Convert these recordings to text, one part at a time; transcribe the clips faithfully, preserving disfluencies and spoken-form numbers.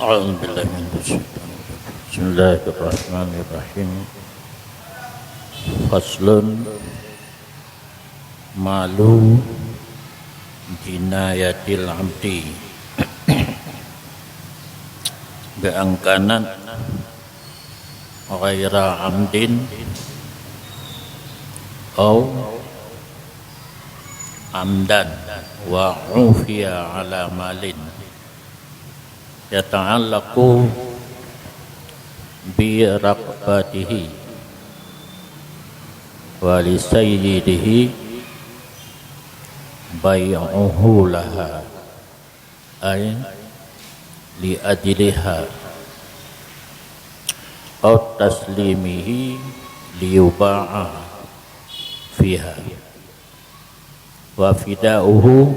A'udzubillahi minasyaitonirrajim. Bismillahirrahmanirrahim. Faslun, malu jinayatil abdi, bi an kanat ghaira amdin au amdan wa ufiya ala malin yata'allaqu bi raqabatihi wa li sayyidihi bai'uhu laha, ay li ajliha, au taslimihi liyuba'a fiha, wa fida'uhu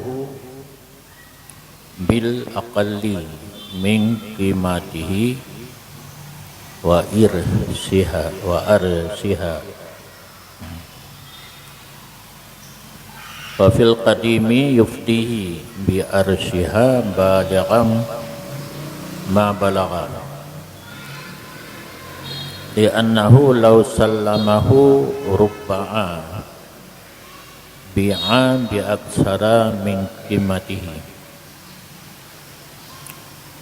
bil aqalli min qimatihi wa irsiha, wa arsiha. Wa fil qadimi yufdihi bi arsyiha balighan ma balagha. Li'annahu law sallamahu rubba'a bi'a bi aksara min qimatihi.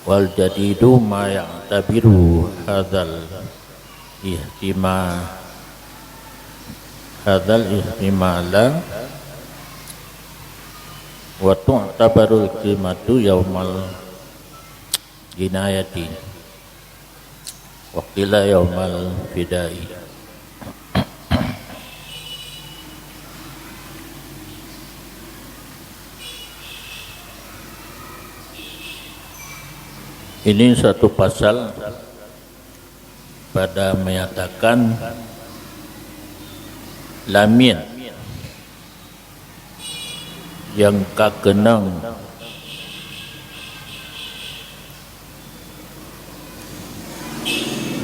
Wal jadidu ma ya'tabiru hadzal ihtima-, hadzal ihtimala wa tu'tabarul qimatu yaumal jinayati wa qila yaumal fidai. Ini satu pasal pada menyatakan lamiet nyang ka keunong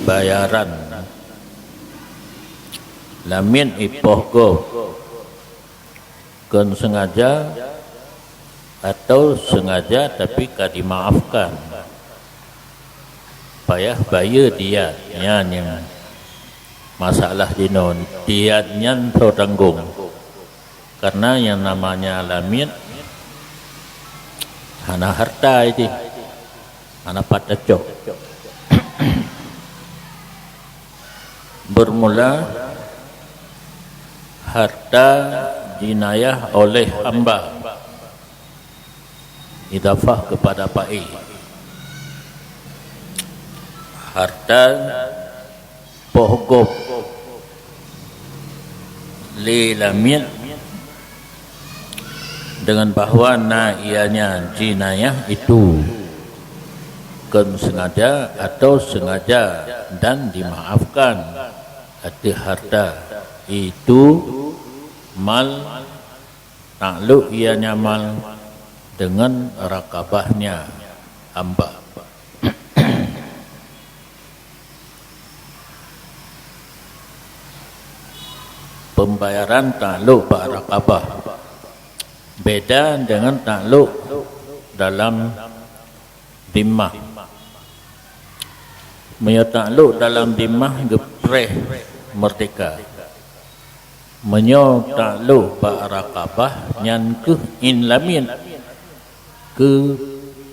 bayaran. Lamiet ipoh gob, kon sengaja atau sengaja tapi ka dimaafkan. Payah bayeue diat, nyan nyang masalah jinoe. Diat nyan soe tanggong. Karena yang namanya lamiet hana harta itu, hana pat tacok. Bermula harta jinayah oleh hamba, idafah kepada fa'il. Harta poh gob lé lamiet dengan bahwa na ianya jinayah itu kon sengaja atau sengaja dan dimaafkan ateueh harta itu mal takluk ianya mal dengan rakabahnya hamba. Pembayaran takluk bak rakabah beda dengan takluk dalam zimmah. Meunyoe takluk dalam zimmah geupreh merdeka. Meunyoe takluk bak rakabah nyan keuh in lamiet keu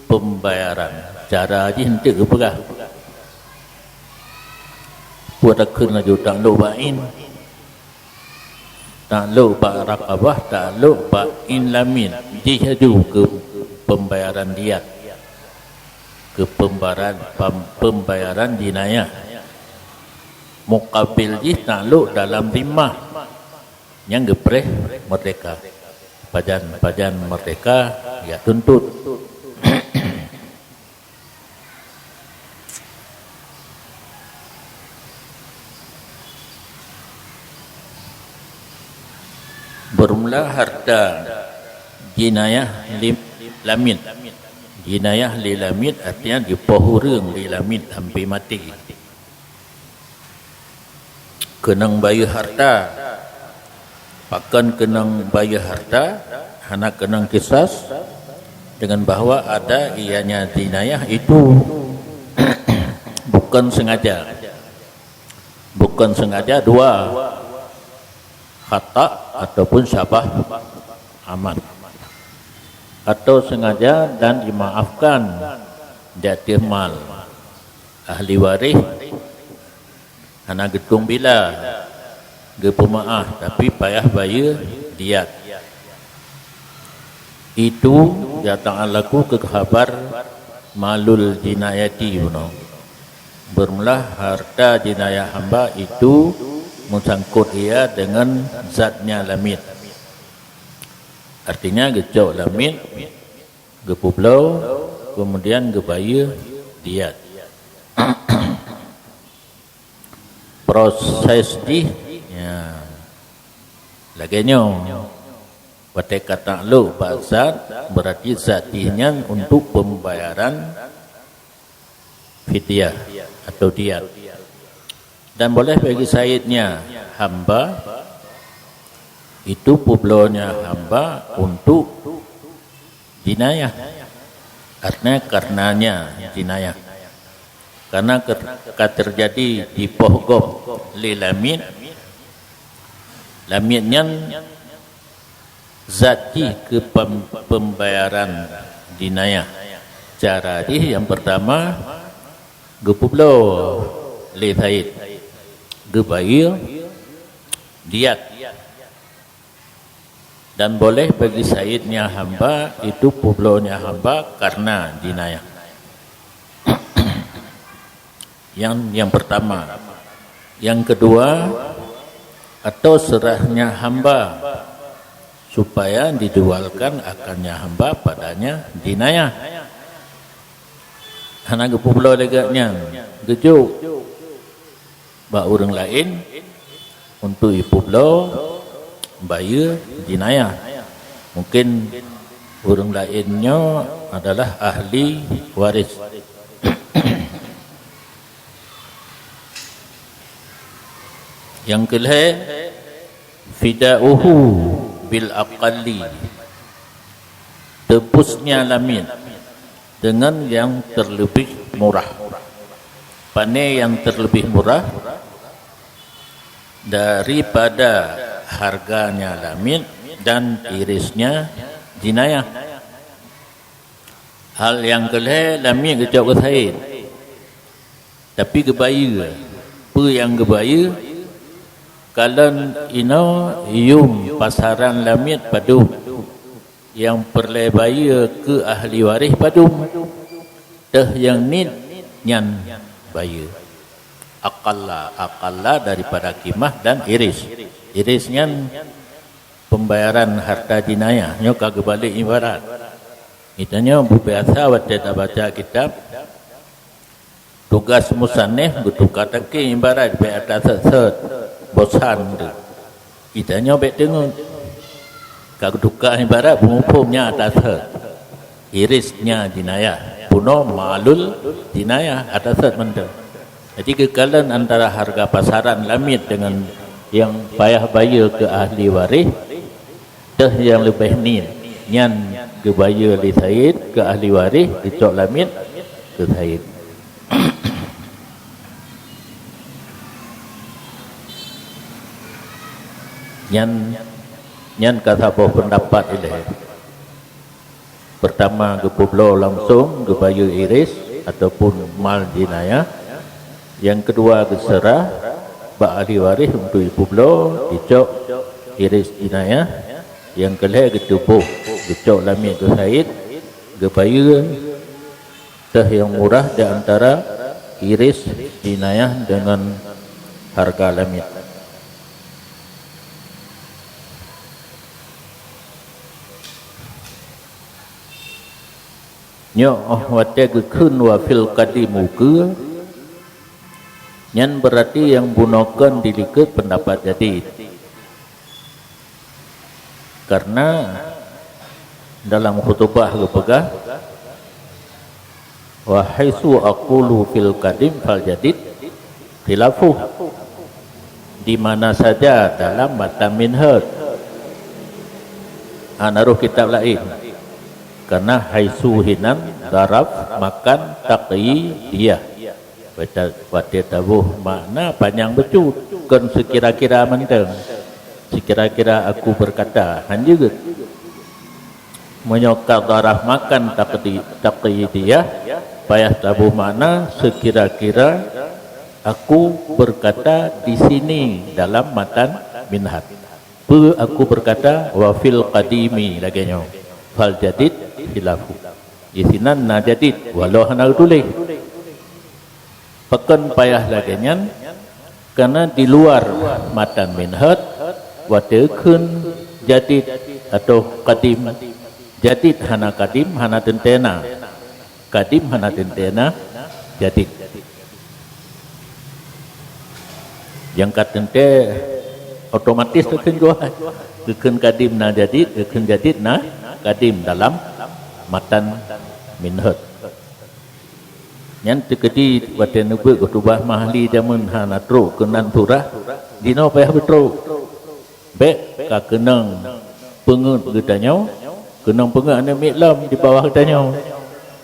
pembayaran. Cara jih eunteuk geupeugah. Peue takheun laju takluk bak in. Takluk bak rakabah, takluk bak in lamiet. Jih laju keu pembayaran diat. Keu pembayaran, pam-, pembayaran jinayah. Mukabil jih takluk dalam zimmah. Nyang geupreh merdeka. Pajan-pajan merdeka, ya tuntut. Bermula harta jinayah li lamiet. Jinayah li lamiet artinya jipoh ureuëng li lamiet sampai maté. Keunong bayeue harta. Pakon keunong bayeue harta, hana keunong kisas, dengan bahwa ada ianya jinayah itu Bukan sengaja. Bukan sengaja dua, khata ataupun syabah amad. Atau sengaja dan dimaafkan di ateueh mal. Ahli waréh hana geutueng bila, geupeumaáh, tapi payah bayeue diat. Itu jata'allaku keu khabar malul jinayati bunoe. Bermula harta jinayah hamba itu meusangkot ia dengan zatnya lamiet. Artinya geucok lamiet, geupeubloe, kemudian geubayeue diat. Proses jih, ya, lagée nyoe. Watée ka taklok bak zat, berarti zat jih nyan untuk pembayaran fidyah atau diat. Dan boleh bagi saidnya hamba, itu peubloenya hamba untuk jinayah. Artinya karenanya jinayah. Karena ke-, ka terjadi dipoh gob lé lamiet, lamiet nyan zat jih keu pem-, pembayaran jinayah. Cara jih yang pertama, geupeubloe lé said, geubayeue diat. Dan boleh bagi saidnya hamba itu peubloenya hamba karena jinayah. Yang, yang pertama. Yang kedua, atau serahnya hamba supaya dijualkan akannya hamba padanya jinayah. Hana geupeubloe lé gobnyan, geujok bak ureuëng laén untuk ipeubloe bayeue jinayah. Mungkin ureuëng laén nyoe adalah ahli waréh. Nyang keulhée, fida'uhu bil aqalli, tebusnya lamiet dengan yang terlebih murah. Pane yang terlebih murah? Daripada harganya lamiet dan irisnya jinayah. Hal nyang keulhée, lamiet geucok keu said, tapi geubayeue. Peue nyang geubayeue? Kalon inoe yum pasaran lamiet padum, nyang peureulée bayeue keu ahli waréh padum, teuh nyang niet nyan bayeue. Aqalla, aqalla daripada qimah dan iris. Iris nyan pembayaran harta jinayah, nyoe ka geubalek ibarat. Geutanyoe biasa watée tabaca kitab, tugas musannif geutuka takheun ibarat bék ata sot-sot, bosan teuh. Geutanyoe bék teungeut. Ka geutuka ibarat beumuphom nyan ata sot. Irisnya jinayah, bunoe malul jinayah, ata sot mantong. Jadi geukalon antara harga pasaran lamiet dengan nyang payah bayeue keu ahli waréh, teuh nyang leubeh niet, nyan geubayeue lé said keu ahli waréh, geucok lamiet keu said. Nyan, nyan ka saboh peundapat ilée. Pertama, geupeubloe langsong geubayeue iris ataupun mal jinayah. Nyang keudua, geuseurah bak ahli waréh untuk ipeubloe, geucok iris jinayah. Nyang keulhée, geutuboh, geucok lamiet keu said, geubayeue teuh nyang murah di antara iris jinayah deungon hareuga lamiet. Nyoe óh watée geukheun wa fil qadim ukeue, nyan beurati nyang bunoe kon dilikot peundapat jadid. Kareuna dalam khutubah geupeugah, "Wa haitsu aqulu fil qadim fal jadid khilafuh." Di mana saja dalam matan Minhaj. Hana rôh kitab laén. Kareuna haitsu hinan zaraf makan taqyidiyah. Watée taboh makna panyang bacut, kon seukira-kira mantong. Seukira-kira aku berkata, hanjeuet. Meunyoe ka zaraf makan taqdi-, taqyidiyah, payah taboh makna seukira-kira aku berkata di sini dalam matan Minhaj. Peue aku berkata, wa fil qadimi, lagée nyoe. Fal jadid khilafu. Di sinan na jadid, walau hana geutuléh. Pakon payah lagée nyan? Karena di luar matan Minhaj, watée kheun jadid atau qadim, jadid hana qadim, hana teuntée na. Qadim hana teuntée na jadid. Nyang ka teuntée otomatis teukeun jua. Geukheun qadim na jadid, geukheun jadid na qadim dalam matan Minhaj. Nyan teukeudi watée neubeuet khutubah mahli jameun hana trok keunan surah, jinoe payah beutrok. Bék ka keunong peungeuet geutanyoe, keunong peungeuet aneuk miet lom di bawah geutanyoe.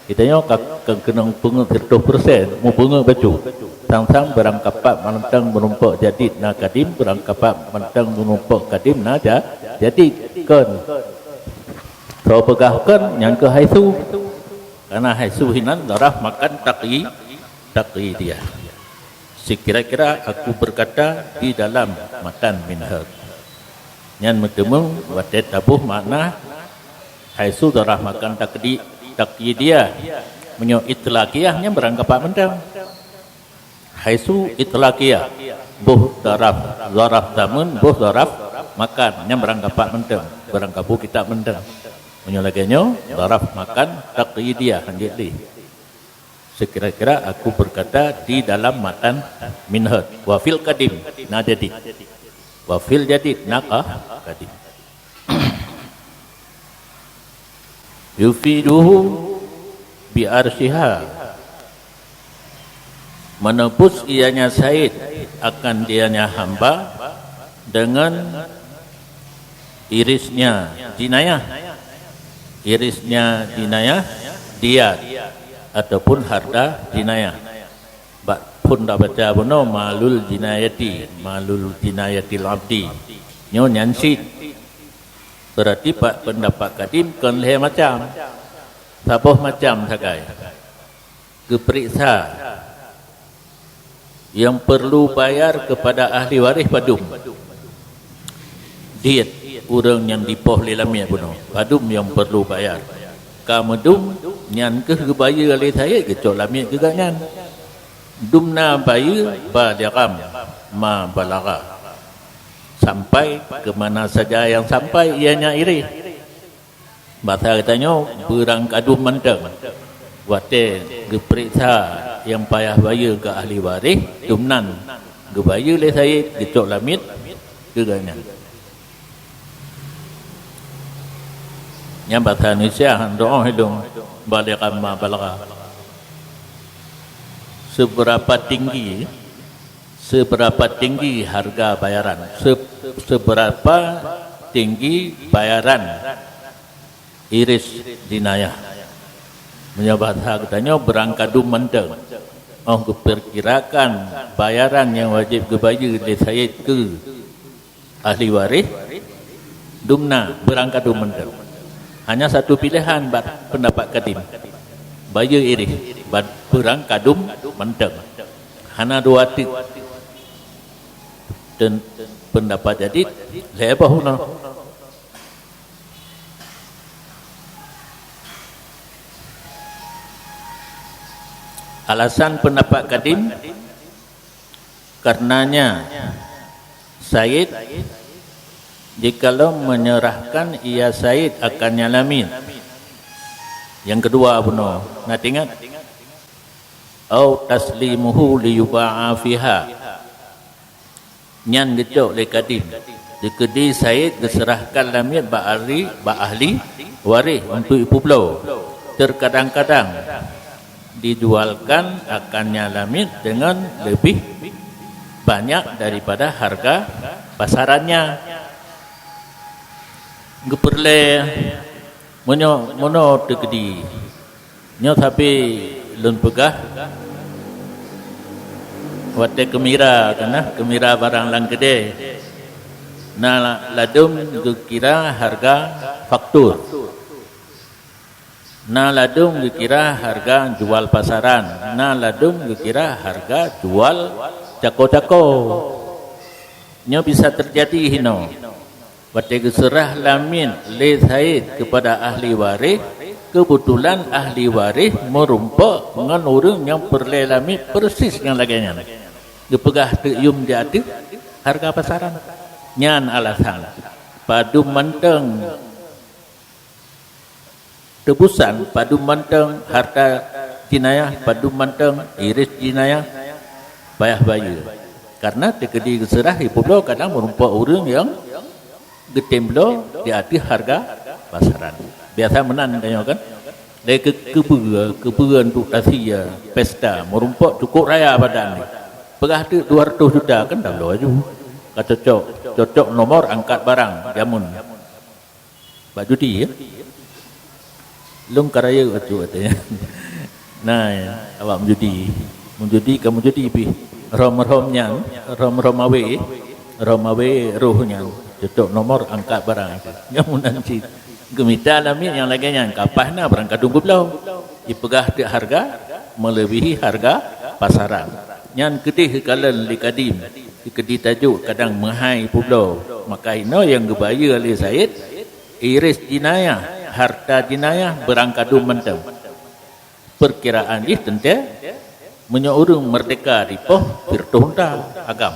Geutanyoe ka, ka keunong peungeuet siratoh persen, mupeungeuet bacut. Sang-sang barang kapak mantong meurumpok jadid na qadim, barang kapak mantong meurumpok qadim na ja-, jadid. Kon. Soe peugah kon, nyang keuh haitsu. Karena haitsu hinan zaraf makan taqyi-, taqyidiyah. Seukira-kira aku berkata di dalam matan Minhaj. Nyan meuteumé watée taboh makna haitsu zaraf makan taqdi-, taqyidiyah. Meunyoe itlaqiyah nyan barang kapak mantong. Haitsu itlaqiyah, boh zaraf, zaraf zameun, boh zaraf makan, nyan barang kapak mantong, barang kaboh kitab mantong. Meunyoe lagée nyoe, zaraf makan taqyidiyah hanjeuet lé. Seukira-kira aku berkata di dalam matan Minhaj, wa fil qadim, na jadid. Wa fil jadid, na ka qadim. Yufiduhu bi arsyiha. Menebus ianya said akan dianya hamba dengan irisnya jinayah. Irisnya jinayah, diyat, ataupun harta jinayah. Bak phon tabaca bunoe malul jinayati, malul jinayatil abdi. Nyoe nyan cit. Berarti bak peundapat qadim kon lhée macam. Saboh macam sagai. Geupeuriksa nyang perlu bayar kepada ahli waréh padum. Diet ureuëng nyang dipoh lé lamiet bunoe, padum nyang perlu bayar. Ka meudum, nyan keuh geubayeue lé said geucok lamiet keu gobnyan. Dumna bayeue balighan ma balagha. Sampai ke mana saja yang sampai ianya iréh. Basa geutanyoe beurangkadum mantong. Watée geupeuriksa nyang payah bayeue keu ahli waréh, dumnan geubayeue lé said geucok lamiet keu gobnyan. Nyan basa Indonesia, han doh ilong balighan ma balagha. Seberapa tinggi, seberapa tinggi harga bayaran? Se-, seberapa tinggi bayaran iris jinayah? Meunyoe basa geutanyoe beurangkadum mantong. Oh geuperkirakan bayaran nyang wajéb geubayeue lé said keu ahli waréh, dumna beurangkadum mantong. Hanya satu pilihan bak peundapat kadim. Bayeue iréh bak beurangkadum mantong. Hana dua teuk. Dan peundapat jadid lhée boh unoe. Alasan peundapat kadim, karenanya said jikalau menyerahkan ia said akan nyang lamiet. Nyang keudua bunoe, na teuingat? Au taslimuhu liyuba'a fiha. Nyan geucok lé kadim. Dikeudi said geuseurahkan lamiet bak ahli, bak ahli waréh untuk ipubloe. Terkadang-kadang dijualkan akannya lamiet dengan lebih banyak daripada harga pasarannya. Geupeureulée meunyoe, meunyoe teukeudi. Nyoe sabe lôn peugah, Watée keumira, kana keumira barang lam keudée, na ladum geukira harga faktur. Na ladum geukira harga jual pasaran, na ladum geukira harga jual cako-cako. Nyoe bisa teujadi hinoe. Watée geuseurah lamiet lé Said keupada ahli waréh, keubeutulan ahli waréh meurumpok ngon ureuëng nyang peureulée lamiet peuresis nyang lagée nyan. Geupeugah teuk yum di ateueh harga pasaran. Nyan alasan padum mantong teubusan, padum mantong harta jinayah, padum mantong iris jinayah payah bayeue. Karena teukeudi geuseurah ipeubloe kadang meurumpok ureuëng nyang geutem bloe di ateueh harga pasaran. Biasa meunan tanyoe kan? Lé keu-, keubeue, keubeue untuk tasie pesta meurumpok cukup raya badan ni. Peugah teuk dua ratus juta kan dah bloe aju. Ka cocok, cocok nomor angkat barang jameun. Bak judi, ya? Lôn ka rayeuk bacut watée nyan. Nah, ya, awak meujudi. Meujudi ka meujudi pih. Rom-rom nyan, rom-rom awe, rom awe roh nyan. Cocok nomor angkat barang tu. Nyang meunan cit. Geumita lamiet nyang lagée nyan, ka paih na barang kadung geubloe. Jipeugah teuk harga meuleubiehi harga pasaran. Nyan keudeh geukalon lé Kadim, keudeh tajok kadang meuhai peubloe. Maka inoe nyang geubayeue lé Said, iris jinayah, harta jinayah barang kadum mantong. Peukiraan jih teuntée, meunyoe ureuëng meurdehka dipoh, sireutoh unta agam.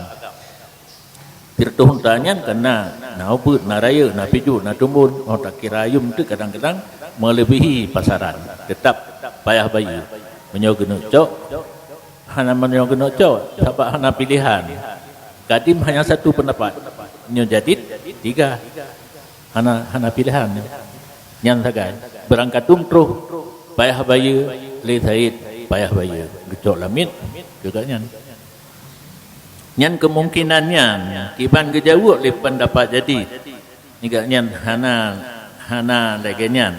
Sireutoh unta nyan kana na ubeut, na rayeuk, na pijuet, na tumbon, oh takira yum teuk kadang-kadang meuleubiehi pasaran, teutap payah bayeue. Meunyoe geuneuk cok, hana meunyoe geuneuk cok, sabab hana pilehan. Kadim hanya satu peundapat, nyoe jadid tiga. Hana, hana pilehan. Nyan sagai. Barang kadum troh payah bayeue lé Said, payah bayeue. Geucok lamiet juga nyan. Nyan keumungkinan nyan kiban geujaweueb lé peundapat jadid. Nigak nyan hana, hana lagée nyan.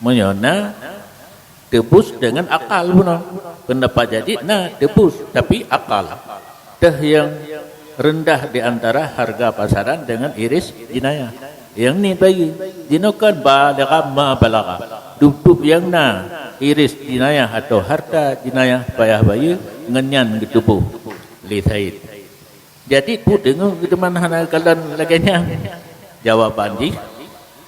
Meunyoe na, teubus deungon akal bunoe. Peundapat jadid na teubus, tapi akal teuh nyang reundah di antara harga pasaran deungon iris jinayah. Nyang niet bayeue, jinoe kan balagha ma balagha. Dub-dub nyang na iris jinayah atau harta jinayah payah bayeue ngon nyan geutuboh lé Said. Jadid peue teungoh geuteumé hana kalon lagée nyan? Jawaban jih,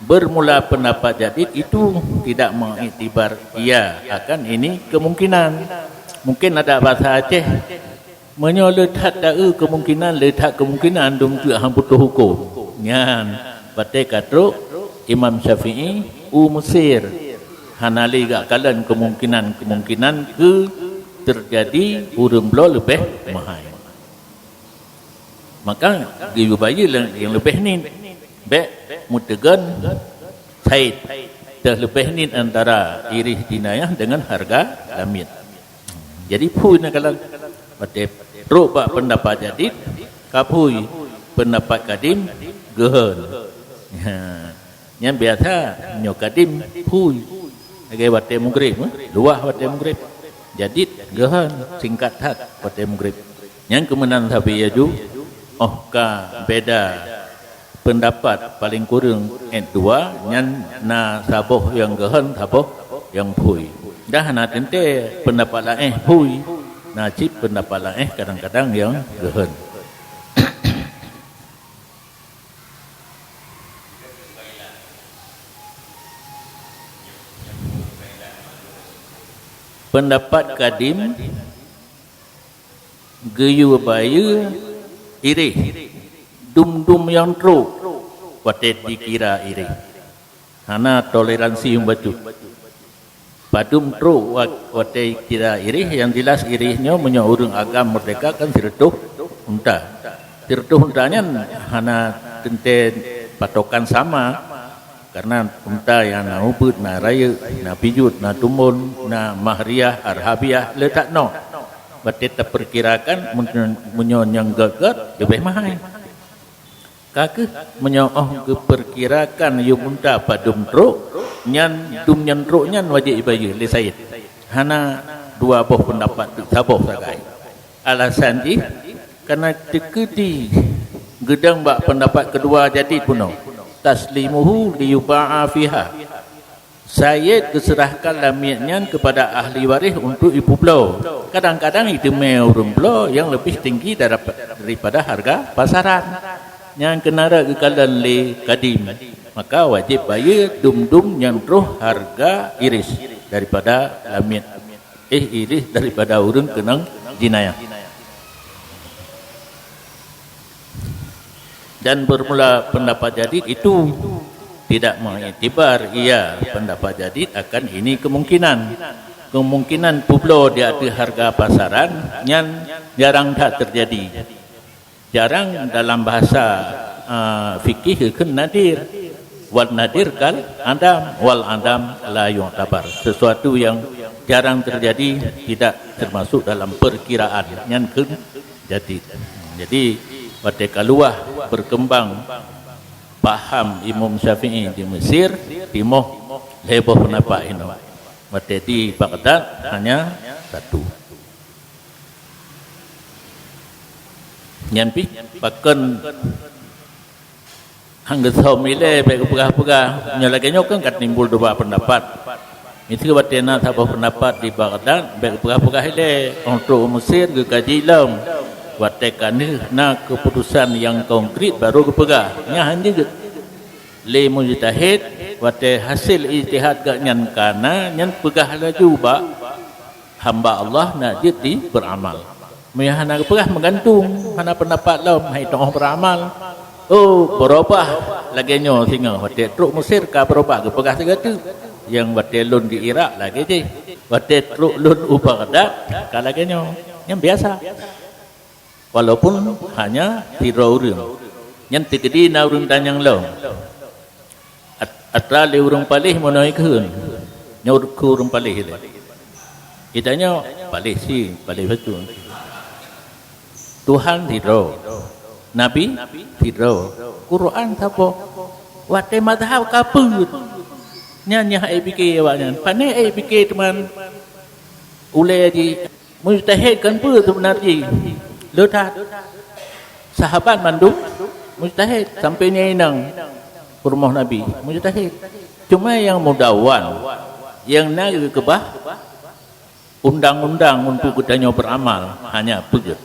bermula pendapat jadid itu tidak mengiktibar ia akan ini kemungkinan. Mungkin ada bahasa Aceh, meunyoe le that taeu kemungkinan, le that kemungkinan dum teuk han putôh huköm. Nyan, batée ka trok Imam Syafi'i u Mesir. Hana lé gak kalon kemungkinan-kemungkinan keu teujadi ureuëng bloe leubeh meuhai. Maka geuyue bayeue nyang leubeh niet, bék meuteugon Said, teuh leubeh niet antara iris jinayah deungon harga lamiet. Jadi phui na kalon, watée trok bak peundapat jadid, ka phui, peundapat kadim geuhon. Ha. Nyan biasa nyoe kadim phui lagée watée mugreb, eh, luwah watée mugreb. Jadid geuhon singkat that watée mugreb. Nyan keumeunan sabe aju, oh ka beda peundapat paleng kureueng et dua, nyan na saboh nyang geuhon, saboh nyang phui. Dah na teuntée peundapat laén phui, na cit peundapat laén kadang-kadang nyang geuhon. Peundapat kadim geuyue bayeue iréh, dum-dum nyang trok watée dikira iréh. Hana toleransi nyang bacut. Padum trok wa-, watée kira iréh, nyang jeulaih iréh nyoe meunyoe ureuëng agam meurdehka kan sireutôh unta. Sireutôh unta nyan hana teuntée patokan sama, kareuna unta nyang na ubeuet, na rayeuk, na pijuet, na tumbon, na mahriah, arhabiah, le that noe. Watée tapeukirakan meunyoe, meunyoe nyang gét-gét leubeh mahai. Ka kheueh meunyoe óh geupeukirakan yum unta padum trok, nyan dum nyang trok nyan wajéb ibayeue lé sayeuet. Hana dua boh peundapat teuk, saboh sagai. Alasan jih, karena teukeudi geudong bak pendapat kedua jadi bunoe, taslimuhu liyuba'a fiha. Sayed geuseurahkan lamiet nyan kepada ahli waréh untuk jipeubloe. Kadang-kadang jiteumé ureuëng bloe nyang leubeh tinggi darap-, daripada harga pasaran. Nyang keunarek geukalon lé kadim, maka wajéb bayeue dum-dum nyang troh harga iris daripada lamiet, eh, iris daripada ureuëng keunong jinayah. Dan bermula pendapat jadid itu tidak mengiktibar ia pendapat jadid akan ini kemungkinan. Kemungkinan peubloe di ateueh harga pasaran nyan jarang that terjadi. Jarang dalam bahasa, ah, fikih geukheun nadir. Wal nadir kal adam, wal adam la yu'tabar. Sesuatu yang jarang terjadi tidak termasuk dalam perkiraan. Nyan kheun jadid. Jadi, watée ka luwah berkembang paham Imam Syafi'i di Mesir, timoh lhée boh pendapat inoe. Watée di Baghdad hanya satu. Nyan pih pakon han geusöm ilée bék geupeugah-peugah. Nyoe lagée nyoe kan ka timbul dua pendapat. Miseue watée na saboh pendapat di Baghdad, bék geupeugah-peugah ilée, ôh trok u Mesir geukaji lom. Watée ka neuh na keuputusan nyang konkret baru geupeugah. Nyan hana jeuet. Lé mujtahid, watée hasil ijtihad geuhnyan ka na, nyan peugah laju bak hamba Allah nak jeuet di beuramal. Meunyoe hana geupeugah meugantung, hana pendapat lom, hai teungoh beuramal. Oh, beurubah lagée nyoe singoh, watée trok Mesir ka beurubah geupeugah sigoe teuk. Nyang watée lôn di Irak lagée jih, watée trok lôn u Baghdad ka lagée nyoe. Nyang biasa. Walaupun hanya sidroe ureuëng. Nyan teukeudi na ureuëng tanyong lom. At-, atra lé ureuëng paléh meunoe kheun. Nyoe keu ureuëng paléh lé. Geutanyoe paléh si, paléh bacut. Tuhan sidroe. Nabi sidroe. Quran saboh. Watée mazhab ka peuet. Nyan nyang ék pike awaknyan. Pane ék pike teuma ulée jih. Mujtahid kan peue seubeuna jih? Le that. Sahabat mandum mujtahid, sampai nyan inong peurumoh Nabi mujtahid. Cuma nyang mudawwan, nyang na geukeubah undang-undang untuk geutanyoe beuramal, hanya peuet.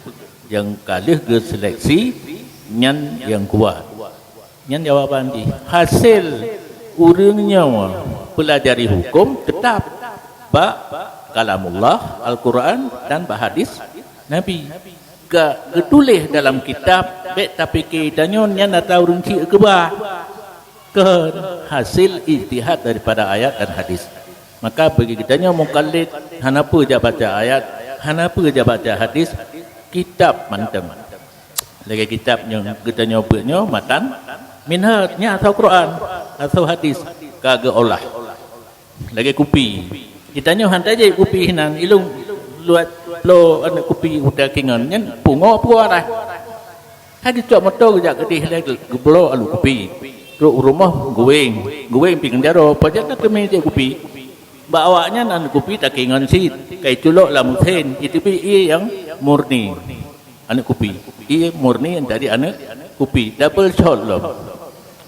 Nyang ka lheueh geuseleksi nyan nyang kuat. Nyan jawaban jih. Hasil ureuëng nyoe peulajari huköm teutap bak kalamullah, Al-Quran, dan bak hadis Nabi. Ka geutuléh dalam kitab, bék tapike tanyoe nyan atra ureuëng chik keubah. Kon hasil ijtihad daripada ayat dan hadis. Maka bagi geutanyoe mukallid, hana peue jak baca ayat, hana peue jak baca hadis, kitab mantong. Lagée kitab nyang geutanyoe beuet nyoe matan Minhaj, nyan asoe Quran, asoe hadis ka geuolah. Lagée kupi. Geutanyoe han tajép kupi hinan, ilong luwat ploh aneuëk kupi u takengon, nyan pungo peue arah. Ka geucok moto geujak keudeh lé geubloe alu kupi. Trok u rumoh guweng, guweng pih ngon jaroe, pajan na teumé jép kupi. Bak awaknyan aneuëk kupi takengon cit, ka iculok lam usen, iteubiet ié nyang murni. Aneuëk kupi. Ié murni jadi aneuëk kupi. Double shot lom.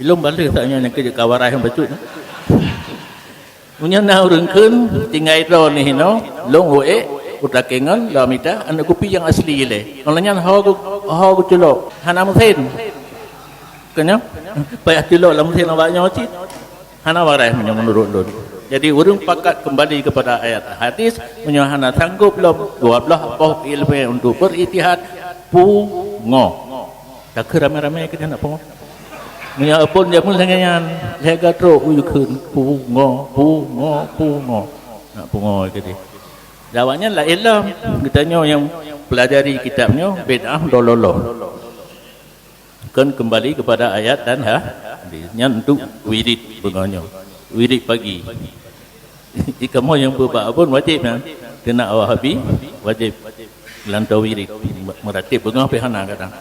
Ilong baleue saat nyoe nyang keu jeuet ka warai nyang bacut. Meunyoe na ureuëng kheun, tinggai droeneuh hinoe, lôn weuek, u takengon, lôn mita aneuëk kupi nyang asli ilée. Ngon lagée nyan ho geu-, ho geuculok. Hana meusen. Keunyoe, payah culok lam usen awak nyoe cit. Hana warai meunyoe meunurot lôn. Jadi, ureuëng pakat keumbali keupada ayat hadis, meunyoe hana sanggob lom dua blaih boh iéleumé untuk beurijtihad, pungo. Takheun ramé-ramé keu jih nak pungo. Meunyoe phon jameun lagée nyan, lhée ka trok u jikheun, pungo, pungo, pungo. Nak pungo keu jih. Awaknyan laén lom, geutanyoe nyang peulajari kitab nyoe bid'ah dololo. Kon keumbali keupada ayat dan ha-, hadis. Nyan untuk wirid beungoh nyoe. Wirid pagi. Di kamoe nyang beubak abon wajéb nyan. Keunak Wahabi wajéb lantoe wirid. Meuratib beungoh pih hana kadang.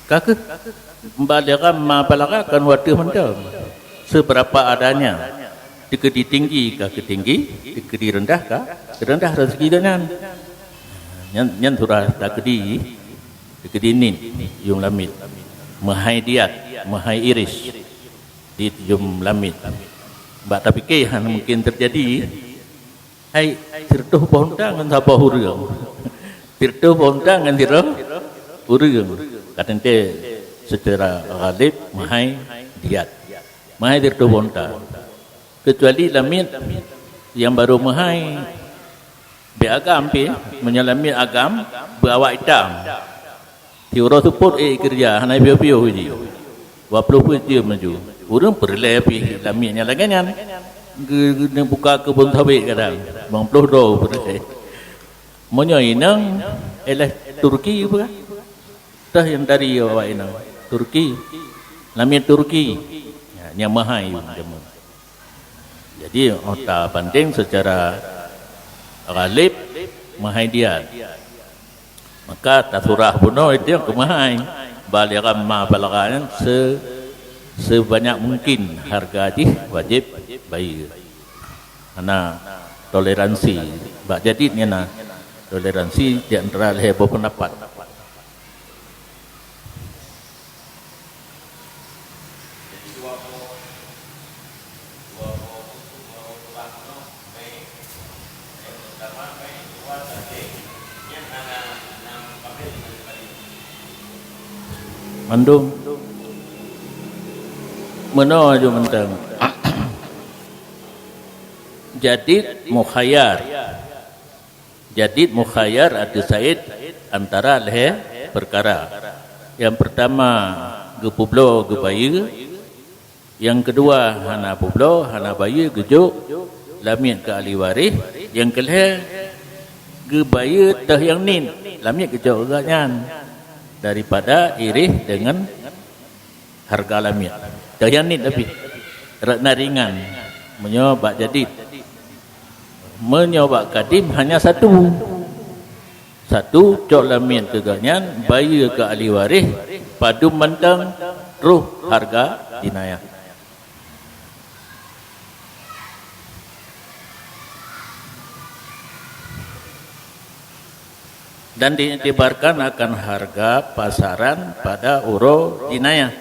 Ka kheueh, baligha ma balagha, kon watèe mantong. Seberapa adanya. Teukeudi tinggi ka kheueh tinggi, teukeudi reundah ka kheueh reundah rezeki geuh nyan. Nyan, nyan surah teukeudi, teukeudi nit, yum lamiet. Meuhai diat, meuhai iris, di yum lamiet. Bak tapike hana mungken teujadi. Hai, sireutôh boh unta ngon saboh ureueng. Sireutôh boh unta ngon sidroe ureueng. Ka teuntèe secara ghalib meuhai diat. Meuhai sireutôh boh unta. Keucuali lamiet nyang barô meuhai, bèk agam pih, meunyoe lamiet agam, beuawak itam. Siuroe seupôt ék keureuja, hana piôh-piôh jih. Dua ploh peuet jeuem laju. Ureueng peureulèe pih lamiet nyang lagèe nyan. Geu-, geu-, neubuka keubon sawét kadang. Limong ploh droe peureulèe. Meunyoe inong, éh lhèe Turki peugah. Teuh nyang tari awak inong. Turki. Lamiet Turki. Ya, nyang meuhai jameun. Jadi, oh, tabandeng secara ghalib meuhai diat. Maka tasurah bunoe itu nyang keu meuhai. Baligha ma balagha nyan se-, sebanyak mungkin harga jih wajéb bayeue. Hana toleransi. Bak jadid nyan na toleransi di antara lhèe boh peundapat. Mandum meunoe aju mantong. Jadid mukhayyar. Jadid mukhayyar ateueh said antara lhèe peukara. Nyang peurtama, geupeubloe geubayeue. Nyang keudua, hana peubloe, hana bayeue, geujok lamiet keu ahli waréh. Nyang keulhèe, geubayeue teuh nyang niet, lamiet geujok keu gobnyan daripada iréh deungon hareuga lamiet. Teuh nyang niet tapi rot na ringan meunyoe bak jadid. Meunyoe bak kadim hanya satu. Satu, cok lamiet keu gobnyan, bayeue keu ahli waréh, padum mantong troh hareuga jinayah. Dan diiktibarkan akan hareuga pasaran pada uroe jinayah.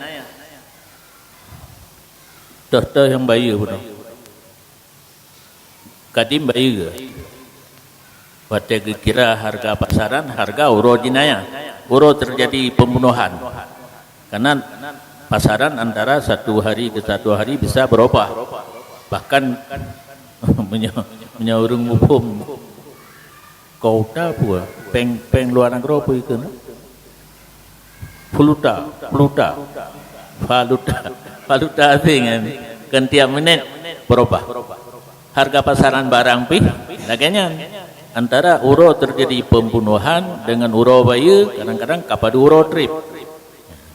Toh-toh nyang bayeue bunoe. Kadim bayeue. Watèe geukira hareuga pasaran, hareuga uroe jinayah, uroe teujadi peumbunohan. Karena pasaran antara satu hari ke satu hari bisa berubah. Bahkan meunyoe, meunyoe ureueng muphom kota peue, péng, péng luwa nanggroe peue ikheun? Valuta, valuta, valuta, valuta asing kan. Kan tiap minét berubah. Hareuga pasaran barang pih lagèe nyan. Antara uroe teujadi peumbunohan deungon uroe bayeue, kadang-kadang ka padum uroe trép.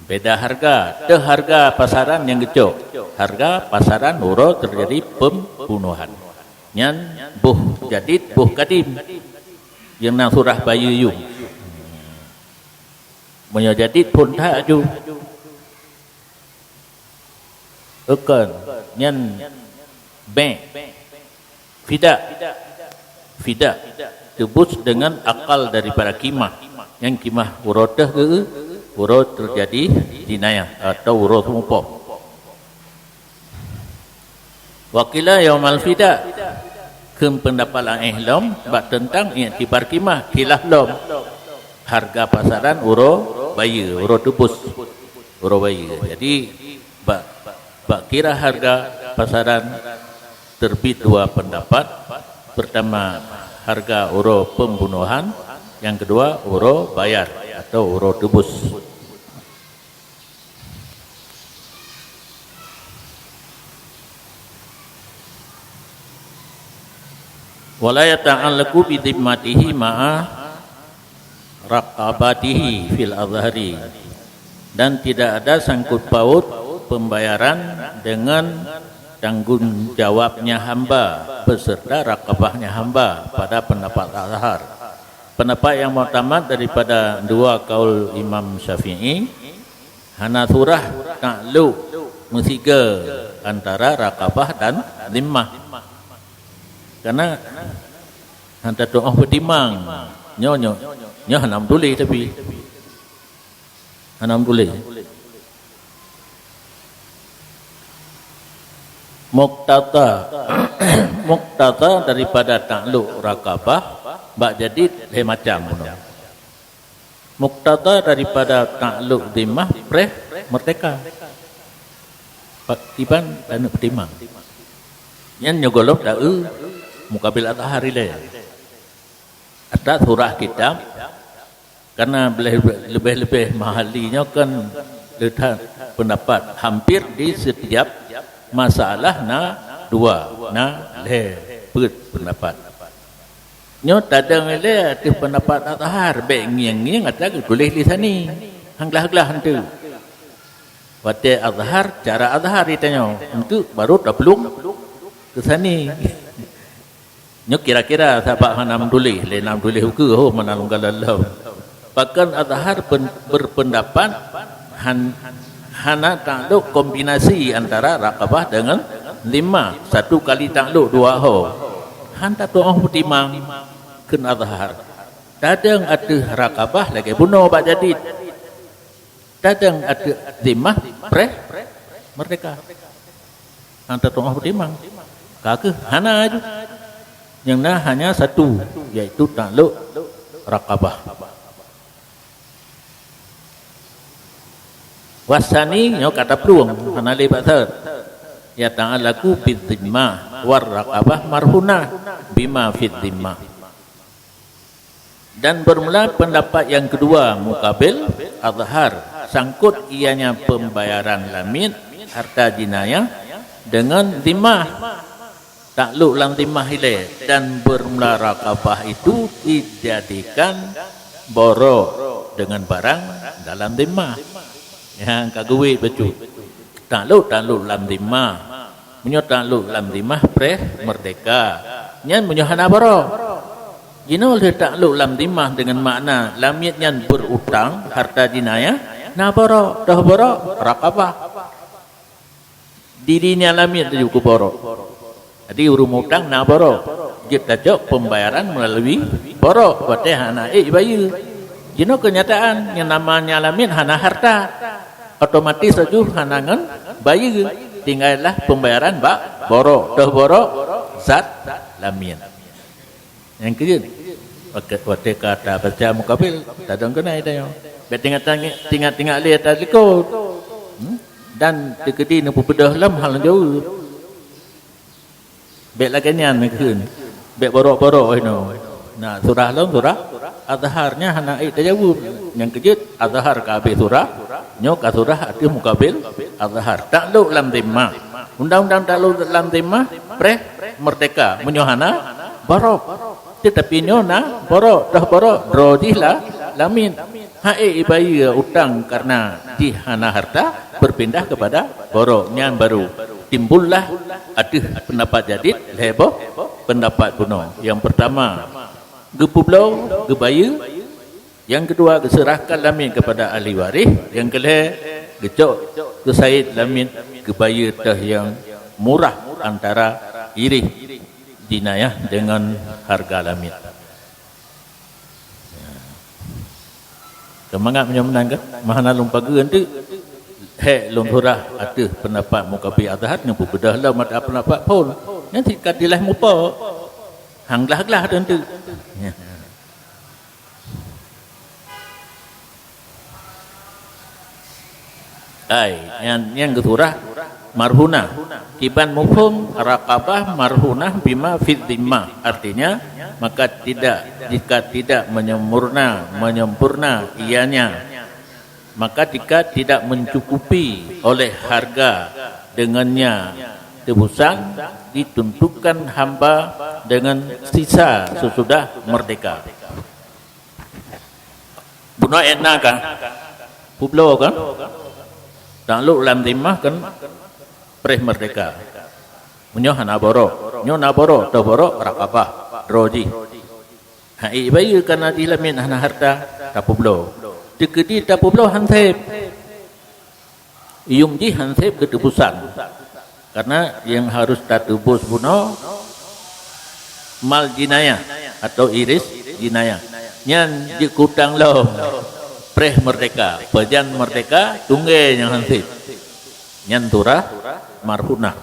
Beda hareuga, teuh hareuga pasaran nyang geucok. Hareuga pasaran uroe teujadi peumbunohan. Nyan boh jadid, boh kadim. Nyang na surah bayeue yum. Meunyoe jadid phôn that aju. Eukon, nyan bèk. Fidak. Fidak. Teubus deungon akal daripada kimah. Nyan kimah uroe teuh geu-, uroe teujadi jinayah atau uroe seumupom. Wa qila yaumal fidak. Kheun peundapat laén lom bak teuntang iktibar kimah, khilaf lom. Hareuga pasaran uroe bayeue, uroe teubus, uroe bayeue. Jadi, bak, bak kira hareuga pasaran teubiet dua peundapat. Peurtama, hareuga uroe peumbunohan, nyang keudua, uroe bayar atau uroe teubus. Wala yata'allaqu bi dhimmatihi ma'a raqabatihi fil azhari, dan tidak ada sangkut paut pembayaran dengan tanggung jawabnya hamba beserta raqabahnya hamba pada pendapat azhar. Pendapat yang muktamad daripada dua kaul Imam Syafi'i, Hana surah taklok meusigoe antara raqabah dan zimmah. Karena hana tatu'oh peutimang. Nyoe, nyoe, nyoe hana meutuléh tapi. Hana meutuléh. Muqtada, muqtada daripada taklok raqabah bak jadid lhèe macam bunoe. Muqtada daripada taklok zimmah preh merdeka. Pak Iban dan peutimang. Nyan nyoe gohlom taeu mukabil azhar ilèe. Ata surah kitab, karena leubeh-leubeh Mahali nyoe kan leutat pendapat hampir di setiap masalah na dua, na lhèe peuet pendapat. Nyoe tadong ilèe ateueh pendapat azhar, bèk ngieng-ngieng ata geutuléh lisani. Hang glah-glah enteuk. Watèe azhar, cara azhar itanyoe, enteuk baru taplueng lisani. Nyoe kira-kira sabab hana meutuléh, lé na meutuléh ukeue, ho, mana lungga lalom. Pakon azhar pen-, berpendapat han-, hana taklok kombinasi antara raqabah dengan zimmah, satu kali taklok dua ho. Han tatu'oh peutimang kheun azhar. Tadong ateueh raqabah lagèe bunoe bak jadid. Tadong ateueh zimmah preh merdeka. Han tatu'oh peutimang. Ka keuh hana aju. Nyang na hanya satu, yaitu taklok raqabah. Wasani nyoe ka taplueng, hana lé bak syarat. Yata'allaqu bidzimmah war raqabah marhunah bima fidzimmah. Dan bermula pendapat yang kedua mukabil azhar, sangkut ianya pembayaran lamit harta jinayah dengan zimmah, taklok lam zimmah ilèe, dan bermula raqabah itu dijadikan borok dengan barang dalam zimmah. Nyang ka geuwét bacut. Taklok, taklok lam zimmah. Meunyoe taklok lam zimmah preh merdeka. Nyan meunyoe hana borok. Jinoe lheueh taklok lam zimmah dengan makna lamit nyan berutang harta jinayah, na borok, toh borok, raqabah. Diri nyan lamit laju keu borok. Jadi ureueng mutang na borok. Jeuet tacok pembayaran melalui borok watèe hana ék bayeue. Jinoe keunyataan nyang namanya lamit hana harta. Otomatis laju hana ngon bayeue. Tinggai lah pembayaran bak borok. Toh borok zat lamit. Nyang keujeuet, watèe, watèe ka tabaca mukabil, tadong keunoe tanyoe. Bèk tingat-tingat, tingat-tingat lé ata likot. Hmm? Dan teukeudi neupeubeudôh lom hana jaweueb. Bèk lagèe nyan neukheun. Bèk borok-borok inoe. Nah, surah lom, surah azhar nyan hana ék tajaweueb. Nyang keujeuet, azhar ka habéh surah, nyoe ka surah ateueh mukabil azhar. Taklok lam zimmah. Undang-undang taklok lam zimmah, preh merdeka. Meunyoe hana, borok. Teutapi nyoe na borok, toh borok, droe jih la-, lamit. Hana ék ibayeue utang kareuna jih hana harta, berpindah kepada borok. Nyan baru timbullah ateueh pendapat jadid lhèe boh pendapat bunoe. Nyang peurtama, geupubloe, geubayeue. Nyang keudua, geuseurahkan lamit kepada ahli waréh. Nyang keulhèe, geucok keu said lamit, geubayeue teuh nyang murah antara irih jinayah deungon hareuga lamit. Teumangat meunyoe meunan kan? Meuhana lôn pageue eunteuk. Hék lôn surah ateueh peundapat mukabil azhar nyang peubeudôh lom mata peundapat phôn. Nyan cit ka dilah mupo. Hang glah-glah eunteuk. Ai, nyan, nyan geusurah marhunah. Kiban muphom raqabah marhunah bima fid zimmah. Artinya, maka tidak, jika tidak menyempurna, menyempurna ianya, maka jika tidak mencukupi oleh harga dengannya tebusan, dituntukkan hamba dengan sisa sesudah merdeka. Bunoe ék na kan? Publoe kan? Taklok lam zimmah kan preh merdeka. Meunyoe hana borok, nyoe na borok, teuborok raqabah, droe jih. Hana ék bayeue kareuna jih lamit hana harta, tapubloe. Teukeudi tapubloe han sép. Yum jih han sép geuteubusan. Karena nyang harus tateubuih bunoe mal jinayah atau iris jinayah. Nyan jikutang lom preh merdeka, pajan merdeka, tunggée nyang han sép. Nyan surah marhunah.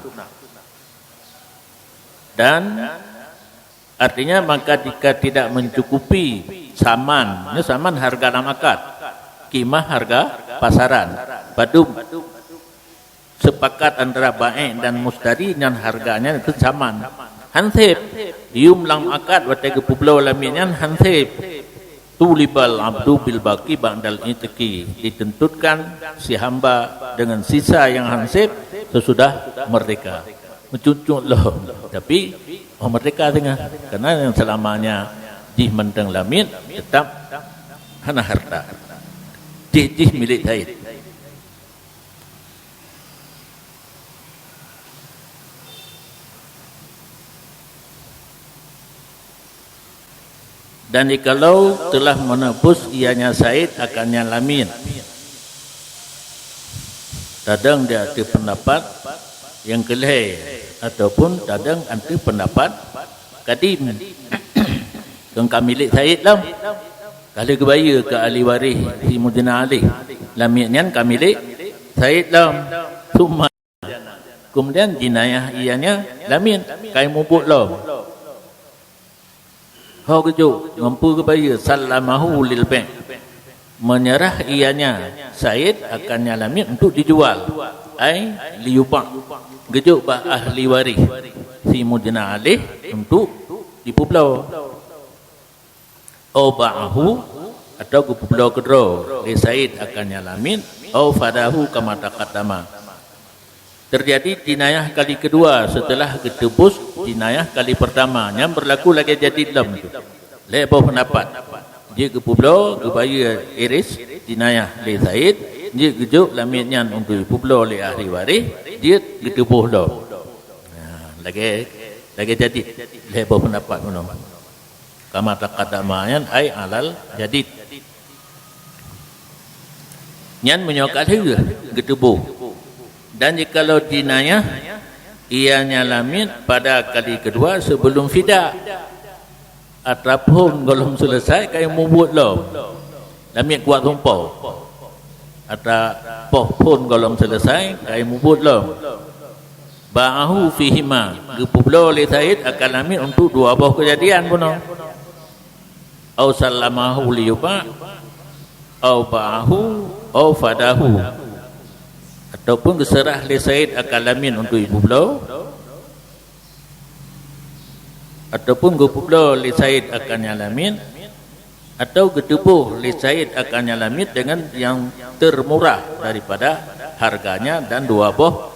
Dan artinya, maka jika tidak mencukupi saman, ini saman harga lam akad, qimah harga pasaran, padum sepakat antara baik dan mustari nyan harganya itu saman. Han sép, yum lam akad watée geupeubloe lamiet nyan han sép. Tulibal abdu bil baqi ba'dal itqi, dituntutkan si hamba dengan sisa yang han sép sesudah merdeka. Meucut-cut lom. Tapi, oh, merdeka teungoh. Karena yang selamanya jih mantong lamiet, tetap hana harta. Jih-jih milék Said. Dan jikalau telah menebus ianya Said akan nyang lamiet, tadong di ateueh pendapat nyang keu lhée, ataupun tadong ateueh pendapat kadim. Kon ka milék Said lom. Ka lheueh geubayeue keu ahli waréh si Mujina Alaih. Lamiet nyan ka milék Said lom. Summa. Kemudian jinayah ianya lamiet, ka imubuet lom. Ho geujok, ngon peue geubayeue, sallamahu lil bai'. Menyerah ianya Said akan nyang lamiet untuk dijual. Ai liyuba'. Geujok bak ahli waréh si Mujina Alaih untuk dipeubloe. Au ba'ahu, atau geupeubloe keudroe lé Said akan nyang lamiet, au fadahu kama taqaddama. Terjadi jinayah kali kedua setelah geuteubuih jinayah kali pertama, nyan berlaku lagée jadid lom tu. Lhée boh pendapat. Jeuet geupeubloe, geubayeue iris jinayah lé Said, jeuet geujok lamiet nyan untuk ipeubloe lé ahli waréh, jeuet geuteubuih lom. Nah, lagée, lagée jadid, lhée boh pendapat meunoe. Kama taqaddama nyan ai alal jadid. Nyan meunyoe ka lheueh geuteuboh. Dan jikalau jinayah, ianya lamiet pada kali kedua sebelum fida. Atra phon gohlom selesai ka imubuet lom. Lamiet kuat sumpah. Atra poh phon gohlom selesai ka imubuet lom. Ba'ahu fihima, geupeubloe lé Said akan lamiet untuk dua boh keujadian bunoe. Au sallamahu liyuba', au ba'ahu, au fadahu. Ataupun geuseurah lé Said akan lamiet untuk ipeubloe, ataupun geupeubloe lé Said akan nyang lamiet, atau geuteuboh lé Said akan nyang lamiet dengan yang termurah daripada harganya dan dua boh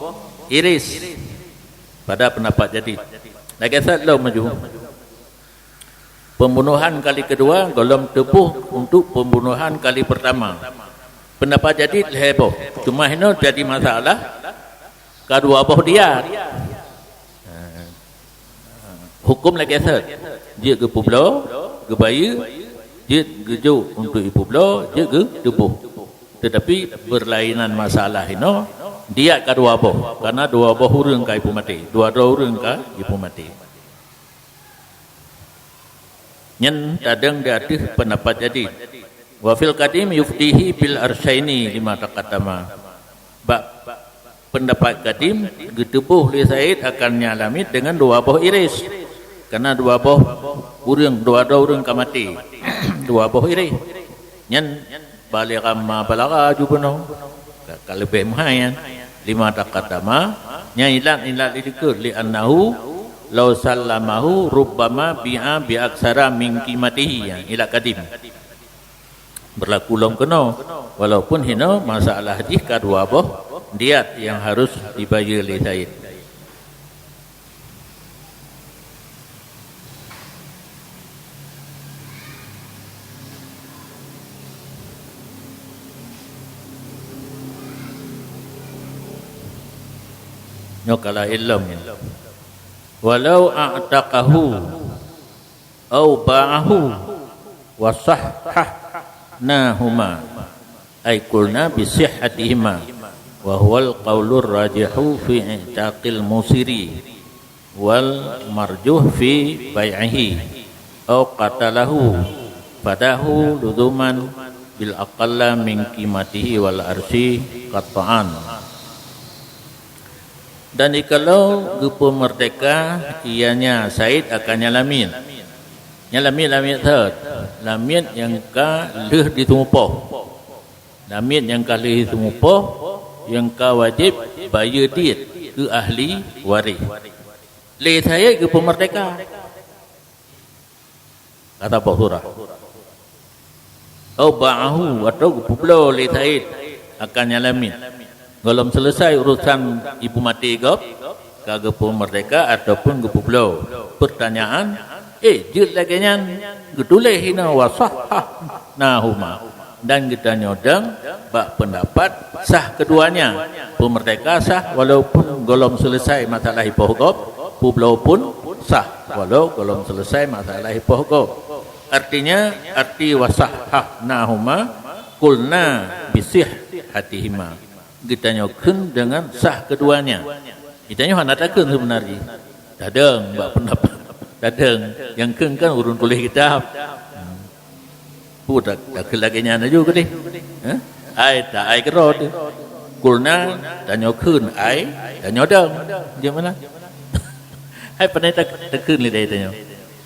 iris pada pendapat jadid. Lagée that lom maju. Pembunuhan kali kedua gohlom teuboh untuk pembunuhan kali pertama. Pendapat jadid lhée boh. Cuma hinoe jadi masalah ka dua boh diat. Huköm lagée that. Jeuet geupeubloe, geubayeue, jeuet geujok untuk ipeubloe, jeuet geuteuboh. Tetapi berlainan masalah inoe, diat ka dua boh, karena dua boh ureuëng ka ipeumaté, dua droe ureuëng ka ipeumaté. Nyan tadong di ateueh pendapat jadid. Wa fil qadim yufdihi bil arsyaini lima taqaddama. Bak pendapat kadim, geuteuboh lé Said akan nyang lamiet dengan dua boh iris. Karena dua boh ureuëng, dua droe ureuëng ka maté. Dua boh iris. Nyan baligha ma balagha ju bunoe. Ka, ka leubeh meuhai nyan. Lima taqaddama, nyan ilat-ilat dikeue li annahu law sallamahu rubbama bi'a bi aksara min qimatihi. Nyan ilat kadim. Berlaku lom keunoe, walaupun hinoe masalah jih ka dua boh diat nyang harus dibayeue lé Said. Nyoe ka laén lom. Walau a'taqahu au ba'ahu wa sahhahnahuma, ai qulna bi sihhatihima. Wa huwal qaulur rajihu fi i'taqil musiri, wal marjuh fi bai'ihi, au qatalahu fadahu luzuman bil aqalla min qimatihi wal arsyi qat'an. Dan jikalau geupeumeurdeka ianya said akan nyang lamiet, nyang lamiet-lamiet thot, lamiet nyang ka lheueh diseumupoh, lamiet nyang ka lheueh diseumupoh, nyang ka wajéb bayeue diet keu ahli waréh. Lé said geupeumeurdeka, kata boh surah. Au ba'ahu, atau geupeubloe lé said akan nyang lamiet. Gohlom seuleusai urusan ibu maté gob, ka geupeumeurdeka ataupun geupeubloe. Peurtanyaan, eh, jeuet lagée nyan geutuléh hinoe wa sahhahnahuma. Dan geutanyoe dong bak peundapat sah keuduanya. Peumeurdeka sah walaupun gohlom seuleusai masalah ipoh gob, peubloe pun sah walau gohlom seuleusai masalah ipoh gob. Artinya, arti wa sahhahnahuma, qulna bi sihhatihima. Geutanyoe kheun deungon sah keuduanya. Geutanyoe hana takheun seubeuna jih. Tadong bak peundapat. Tadong nyang kheun kan ureuëng tuléh kitab. Hmm. Pu tak, takheun lagée nyan laju keudeh. Hah? Ai ta ai keudroe teuh. Qulna, tanyoe kheun ai, tanyoe dong. Jeuet meunan. Hai panai tak, takheun lé tanyoe.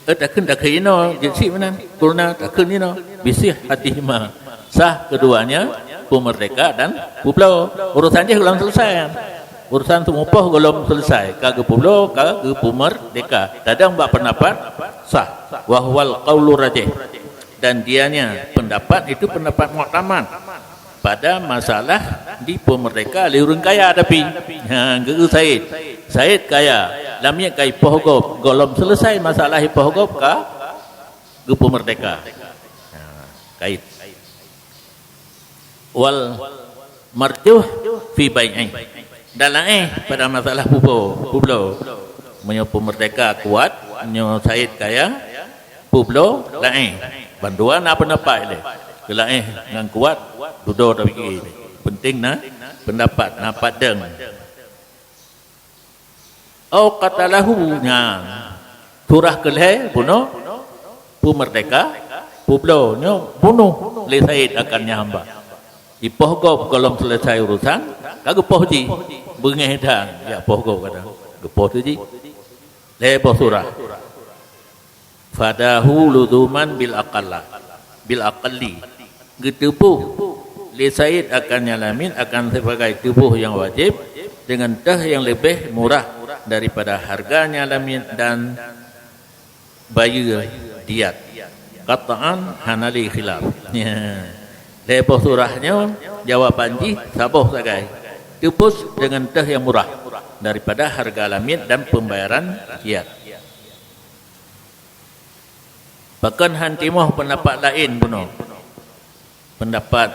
Eh, takheun, takheun inoe, jeuet syiek meunan. Qulna, takheun inoe. Bi sihhatihima. Sah keuduanya, peumeurdeka dan peubloe. Urusan jih gohlom seuleusai. Urusan seumupoh gohlom seuleusai. Ka geupeubloe, ka geupeumeurdeka. Tadong bak peundapat sah. Wa huwal qaulur rajih. Dan dianya peundapat itu peundapat muktamad pada masalah dipeumeurdeka lé ureuëng kaya tapi. Ha, geu said. Said kaya, lamiet ka ipoh gob, gohlom seuleusai masalah ipoh gob ka geupeumeurdeka. Ha, kait. Wal marjuh fi bai'i. Dan laén pada masalah peubloe, peubloe. Meunyoe peumeurdeka kuat, meunyoe said kaya, peubloe laén. Bandua na peundapat lé. Keu laén ngon kuat, dudoe tapike lé. Penting na peundapat, na padang. Au qatalahu, nyan. Surah keu lhée bunoe, peumeurdeka, peubloe nyoe bunoh lé said akan nyang hamba. Ipoh gob gohlom seuleusai urusan, ka geupoh jih. Beungéh dan jak poh gob kadang. Geupoh teuh jih. Lhée boh surah. Fadahu luzuman bil aqalla, bil aqalli. Geuteuboh lé said akan nyang lamiet akan sibagai tuboh nyang wajéb deungon teuh nyang leubeh murah daripada hareuga nyang lamiet dan bayeue diat. Qat'an hana lé khilaf. Lhée boh surah nyoe jawaban jih saboh sagai. Teubus deungon teuh nyang murah daripada hareuga lamiet dan peumbayaran diat. Pakon han timoh peundapat laén bunoe? Peundapat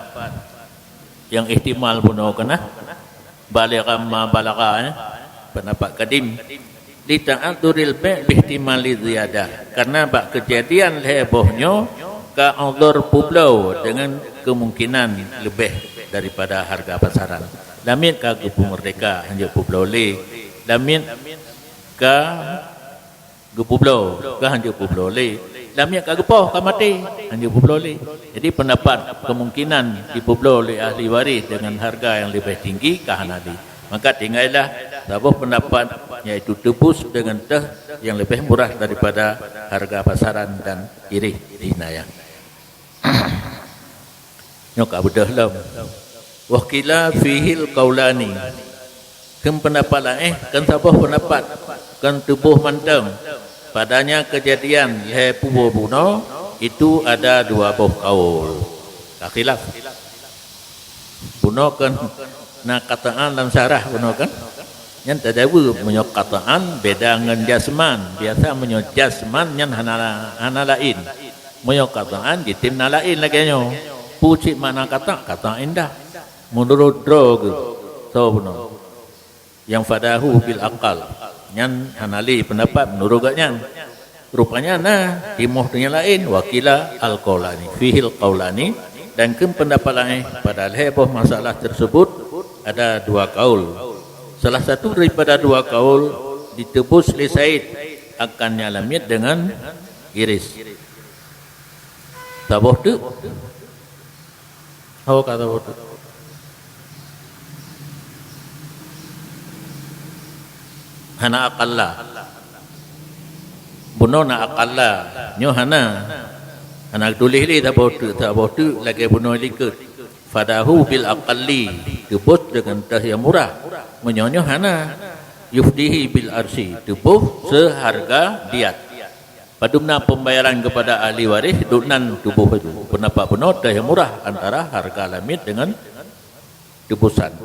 nyang ihtimal bunoe keunah, baligha ma balagha, eh, peundapat kadim. Li ta'adzuril bai' bi ihtimali ziyadah, karena bak keujadian lhée boh nyoe ka uzur peubloe deungon keumungkinan leubeh daripada hareuga pasaran. Lamiet ka geupeumeurdeka, hanjeuet peubloe lé. Lamiet ka geupubloe, ka hanjeuet publoe lé. Lamiet ka geupoh, ka maté, hanjeuet publoe lé. Jadi, peundapat keumungkinan jipeubloe lé ahli waréh deungon hareuga nyang leubeh tinggi ka hana lé. Maka, tinggai lah saboh peundapat, yaitu teubus deungon teuh nyang leubeh murah daripada hareuga pasaran dan ireh di naya. Nyoe ka beudôh lom. Wa qila fihil qaulani. Kheun peundapat laén, kheun saboh peundapat, kheun tuboh mantong. Padanya keujadian lhée puboh bunoe, itu ada dua boh kaul. Ka khilaf. Bunoe kheun na kataan lam syarah bunoe kheun. Nyan tajaweueb, meunyoe kataan beda ngon jasman. Biasa meunyoe jasman nyan hana, hana laén. Meunyoe kataan jitem na laén lagée nyoe. Peue cit makna kata? Kata indah. Meunurot droe geuh. Soe bunoe? Nyang fadahu bil aqal. Nyan hana lé peundapat meunurot gobnyan. Rupanya na timoh nyang laén, wa qila al qaulani, fihil qaulani, dan kheun peundapat laén pada lhée boh masalah tersebut, Ada dua kaul. Salah satu daripada dua kaul, ditebus lé Said akannya lamiet dengan iris. Saboh teuk? Ho ka saboh teuk? Hana aqalla. Bunoe na aqalla. Nyoe hana. Hana tuléh lé saboh teuk, saboh teuk lagée bunoe likot. Fadahu bil aqalli, tebus dengan teuh nyang murah. Meunyoe nyoe hana, yufdihi bil arsi, tebus seharga diat. Padubna pembayaran kepada ahli waris, dubnan tebus itu. Pendapat bunoe teuh nyang murah antara harga lamiet dengan tebusan.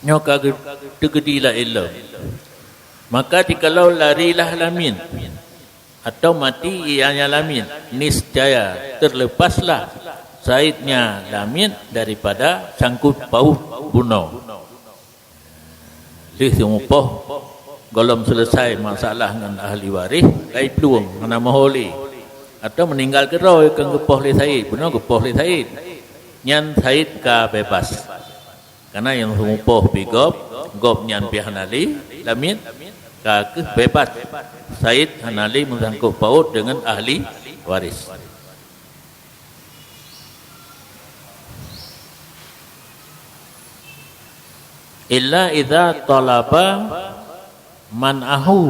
Nyoe ka ge-, teugeudi laén lom. Maka jikalau larilah lamiet, atau mati ianya lamiet, niscaya terlepaslah saidnya lamiet daripada sangkut paut bunoe. Lheueh seumupoh gohlom selesai masalah ngon ahli waris, ka iplueng, hana meuho lé. Atau meuninggai keudroe keu geupoh lé said, bunoe geupoh lé said. Nyan said ka bebas. Karena nyang seumupoh pi gob, gob nyan pi hana lé lamiet, ka kheueh bebas. Said hana lé meusangkut paut dengan ahli waris. Illa idza talaba man'ahu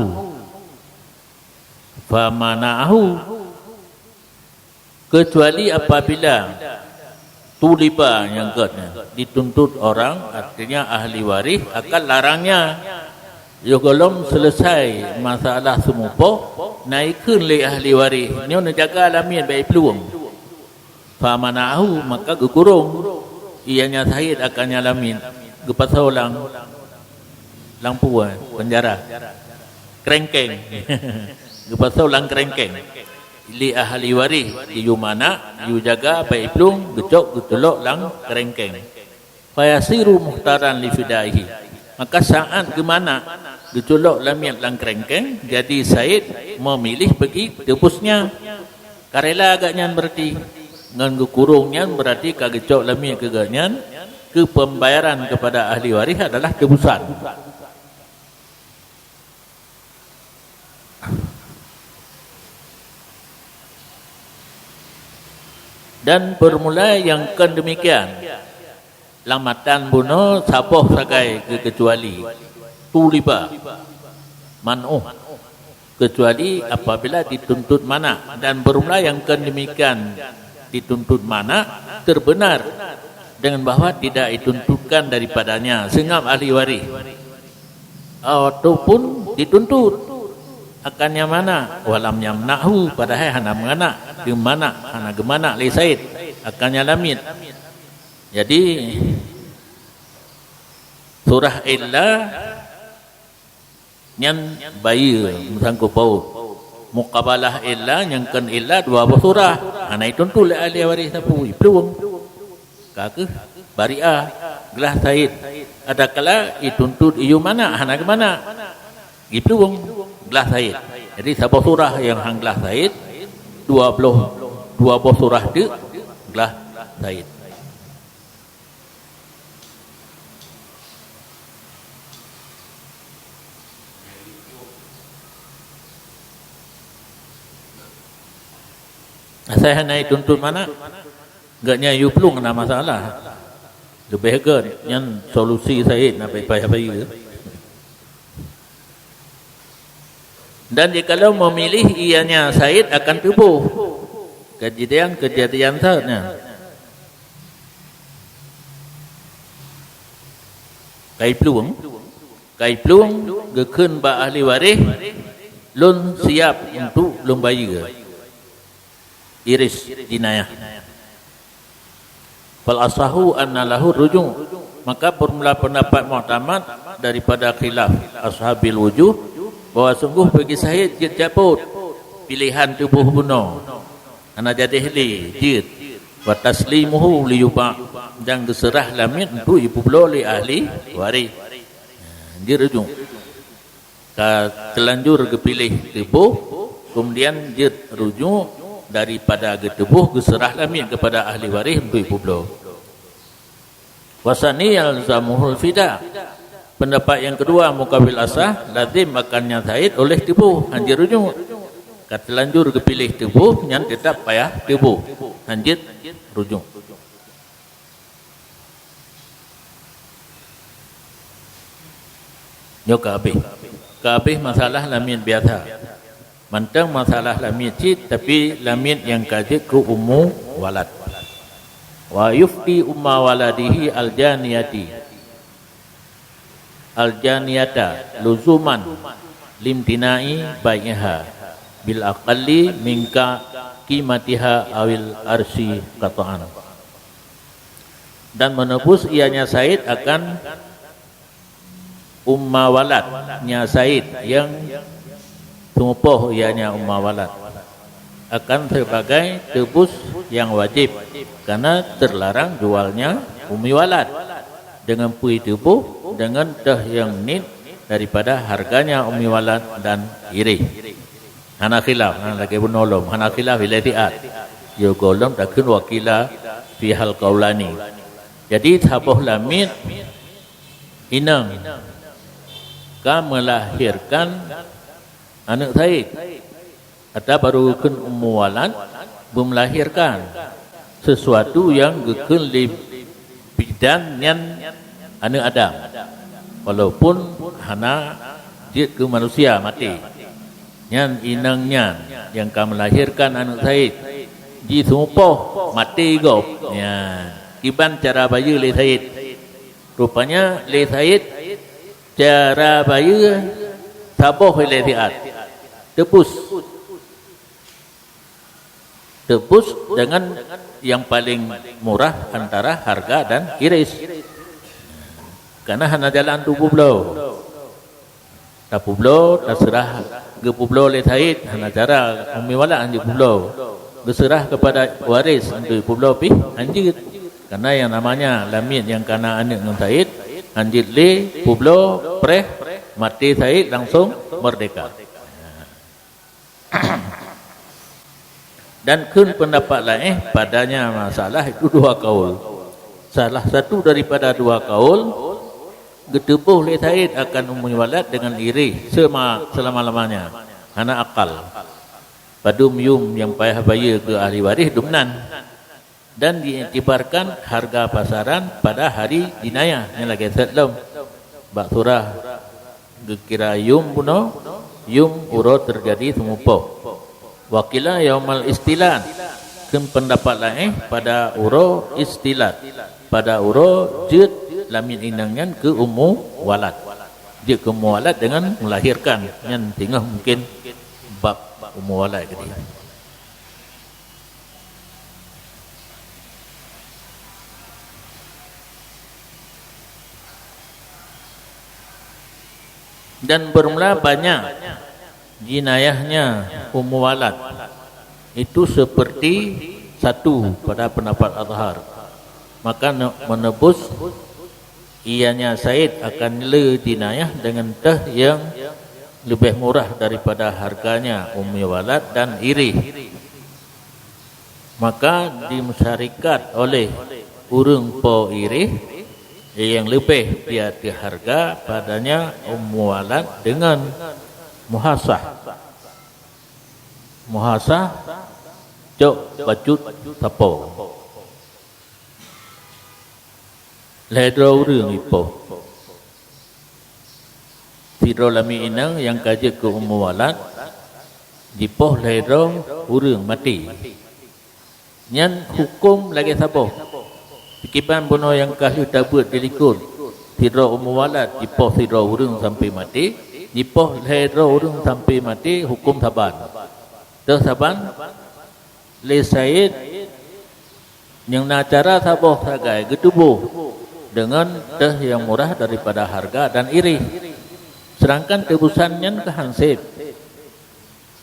famana'ahu, kecuali apabila tuliba nyang gét nyan dituntut orang, artinya ahli waris, akan larangnya. Yoh gohlom selesai masalah seumupoh, na ikheun lé ahli waris, nyoe neujaga lamiet bèk iplueng. Famana'ahu, maka geukurong ianya said akannya lamiet, geupasoe lam, lam puwoe, penjara. Krengkeng. Geupasoe lam krengkeng. Lé ahli waris, geuyue manah, geuyue jaga, bèk iplueng, geucok, geuculok lam krengkeng. Fayasiru mukhtaran li fidaihi. Maka saat geumanah, geuculok lamiet lam krengkeng, jadi said memilih bagi tebusnya. Ka rela gobnyan berarti. Ngon geukurong nyan berarti ka geucok lamiet keu gobnyan, keu pembayaran kepada ahli waris adalah tebusan. Dan bermula nyang kon demikian, lam matan bunoe saboh sagai geukecuali, tuliba, man'uh, kecuali apabila dituntut manah, dan bermula nyang kon demikian dituntut manah, terbenar dengan bahwa tidak dituntutkan daripadanya seungab ahli waris. Ataupun dituntut akannya manah, walam yamna'hu, padahai hana meumanah, geumanah, hana geumanah lé said akannya lamiet. Jadi, surah illa nyan bayeue meusangkut paut. Muqabalah illa nyang kon illa dua boh surah. Hana ituntut lé ahli waris sapeue, iplueng. Ka kheueh bari'ah, glah said. Adakala ituntut iyue manah, hana geumanah, iplueng, glah said. Jadi saboh surah nyang han glah said, dua boh, dua boh surah teuk glah said. Asai hana ituntut manah, gobnyan iplueng hana masalah. Leubeh gét nyan solusi said, na payah-payah bayeue. Dan jikalau memilih ianya said akan tuboh, kejadian-kejadian saat nyan. Ka iplueng, ka iplueng geukheun bak ahli waris, lôn siap untuk lôn bayeue. Iris jinayah. Fal asahu anna lahu ruju'. Maka formula pendapat muktamad daripada khilaf ashabil wujuh, bahwa sungguh bagi said jeuet cabot pilihan tuboh bunoe. Hana jadi lé jeuet. Wa taslimuhu liyuba', dan geuseurah lamiet untuk ipeubloe lé ahli waris. Jeuet ruju'. Ka teulanjur geupiléh tuboh, kemudian jeuet ruju', daripada geuteuboh geuseurah lamiet keupada ahli waréh untuk jipubloe. Wasani yalzamuhul fida. Pendapat yang kedua, muqabil asah, lazim akan nyang said oleh teuboh, hanjeuet rujuk. Ka teulanjur geupiléh teuboh, nyan teutap payah teuboh, hanjeuet rujuk. Nyoe ka habéh. Ka habéh masalah lamiet biasa. Mantong masalah lamiet cit, tapi lamiet nyang ka jeuet keu ummu walad. Wa yufdi umma waladihi al-janiyati, al-janiyata luzuman limtina'i bai'iha bil aqalli min ka qimatiha awil arsi qata'an. Dan menebus ianya said akan umma walad nya said nyang seumupoh ianya umma walad akan sebagai tebus nyang wajib, karena terlarang jualnya ummi walad dengan pui teuboh dengan teuh nyang nit daripada harganya ummi walad dan irih. Hana khilaf, hana lagée bunoe lom, hana khilaf ilée siat. Yo gohlom takheun wakila fihal qaulani. Jadi saboh lamiet inong ka melahirkan aneuëk said, ata baru kheun ummu walad, beumeulahirkan sesuatu nyang geukheun lé bidan nyan aneuëk Adam, walaupun hana jeuet keu manusia maté. Nyan inong nyan nyang ka meulahirkan aneuëk said, jiseumupoh maté gob. Nyan kiban cara bayeue lé said. Rupanya lé said cara bayeue saboh ilée siat. Tebus. Tebus dengan yang paling murah antara harga dan iris. Karena hana jalan teupeubloe. Tapeubloe, taseurah, geupeubloe lé said, hana cara ummi walad hanjeuet peubloe. Geuseurah keupada waréh untuk peubloe pih hanjeuet. Karena yang namanya lamiet nyang kana aneuëk ngon said, hanjeuet lé peubloe, preh, maté said langsung merdeka. Dan kheun pendapat laén padanya masalah itu dua kaul. Salah satu daripada dua kaul, geuteuboh lé said akan ummi walad dengan irih sema-, selama-lamanya. Hana akal. Padum yum nyang payah bayeue keu ahli waréh dumnan. Dan diiktibarkan harga pasaran pada hari jinayah nyang lagée sat lom. Bak surah geukira yum bunoe, yum uroe teujadi seumupoh. Wakila yaumal istilad, kheun pendapat laén pada uroe istilad, pada uroe jeuet lamiet inong nyan keu ummu walad. Jeuet keu ummu walad dengan melahirkan, nyan singoh mungkin bab ummu walad keudeh. Dan bermula banyak jinayahnya ummu walad itu seperti satu pada pendapat azhar, maka ne-, menebus ianya said akan le jinayah dengan teh yang lebih murah daripada harganya ummi walad dan irih. Maka disyarikat oleh ureuëng po irih yang lebih di atas harga padanya ummu walad dengan muhasah. Muhasah cok bacut sapo. Lhée droe ureuëng ipoh. Sidroe lamiet inong nyang ka jeuet keu ummu walad, jipoh lhée droe ureuëng maté. Nyan huköm lagée saboh. Kiban bunoe nyang ka lheueh tabeuet dilikot, sidroe ummu walad jipoh sidroe ureuëng sampoe maté, jipoh lhée droe ureuëng sampoe maté huköm saban. Teuh saban, lé said nyang na cara saboh sagai geuteuboh deungon teuh nyang murah daripada hareuga dan irih. Seudangkan teubusan nyan ka han seb.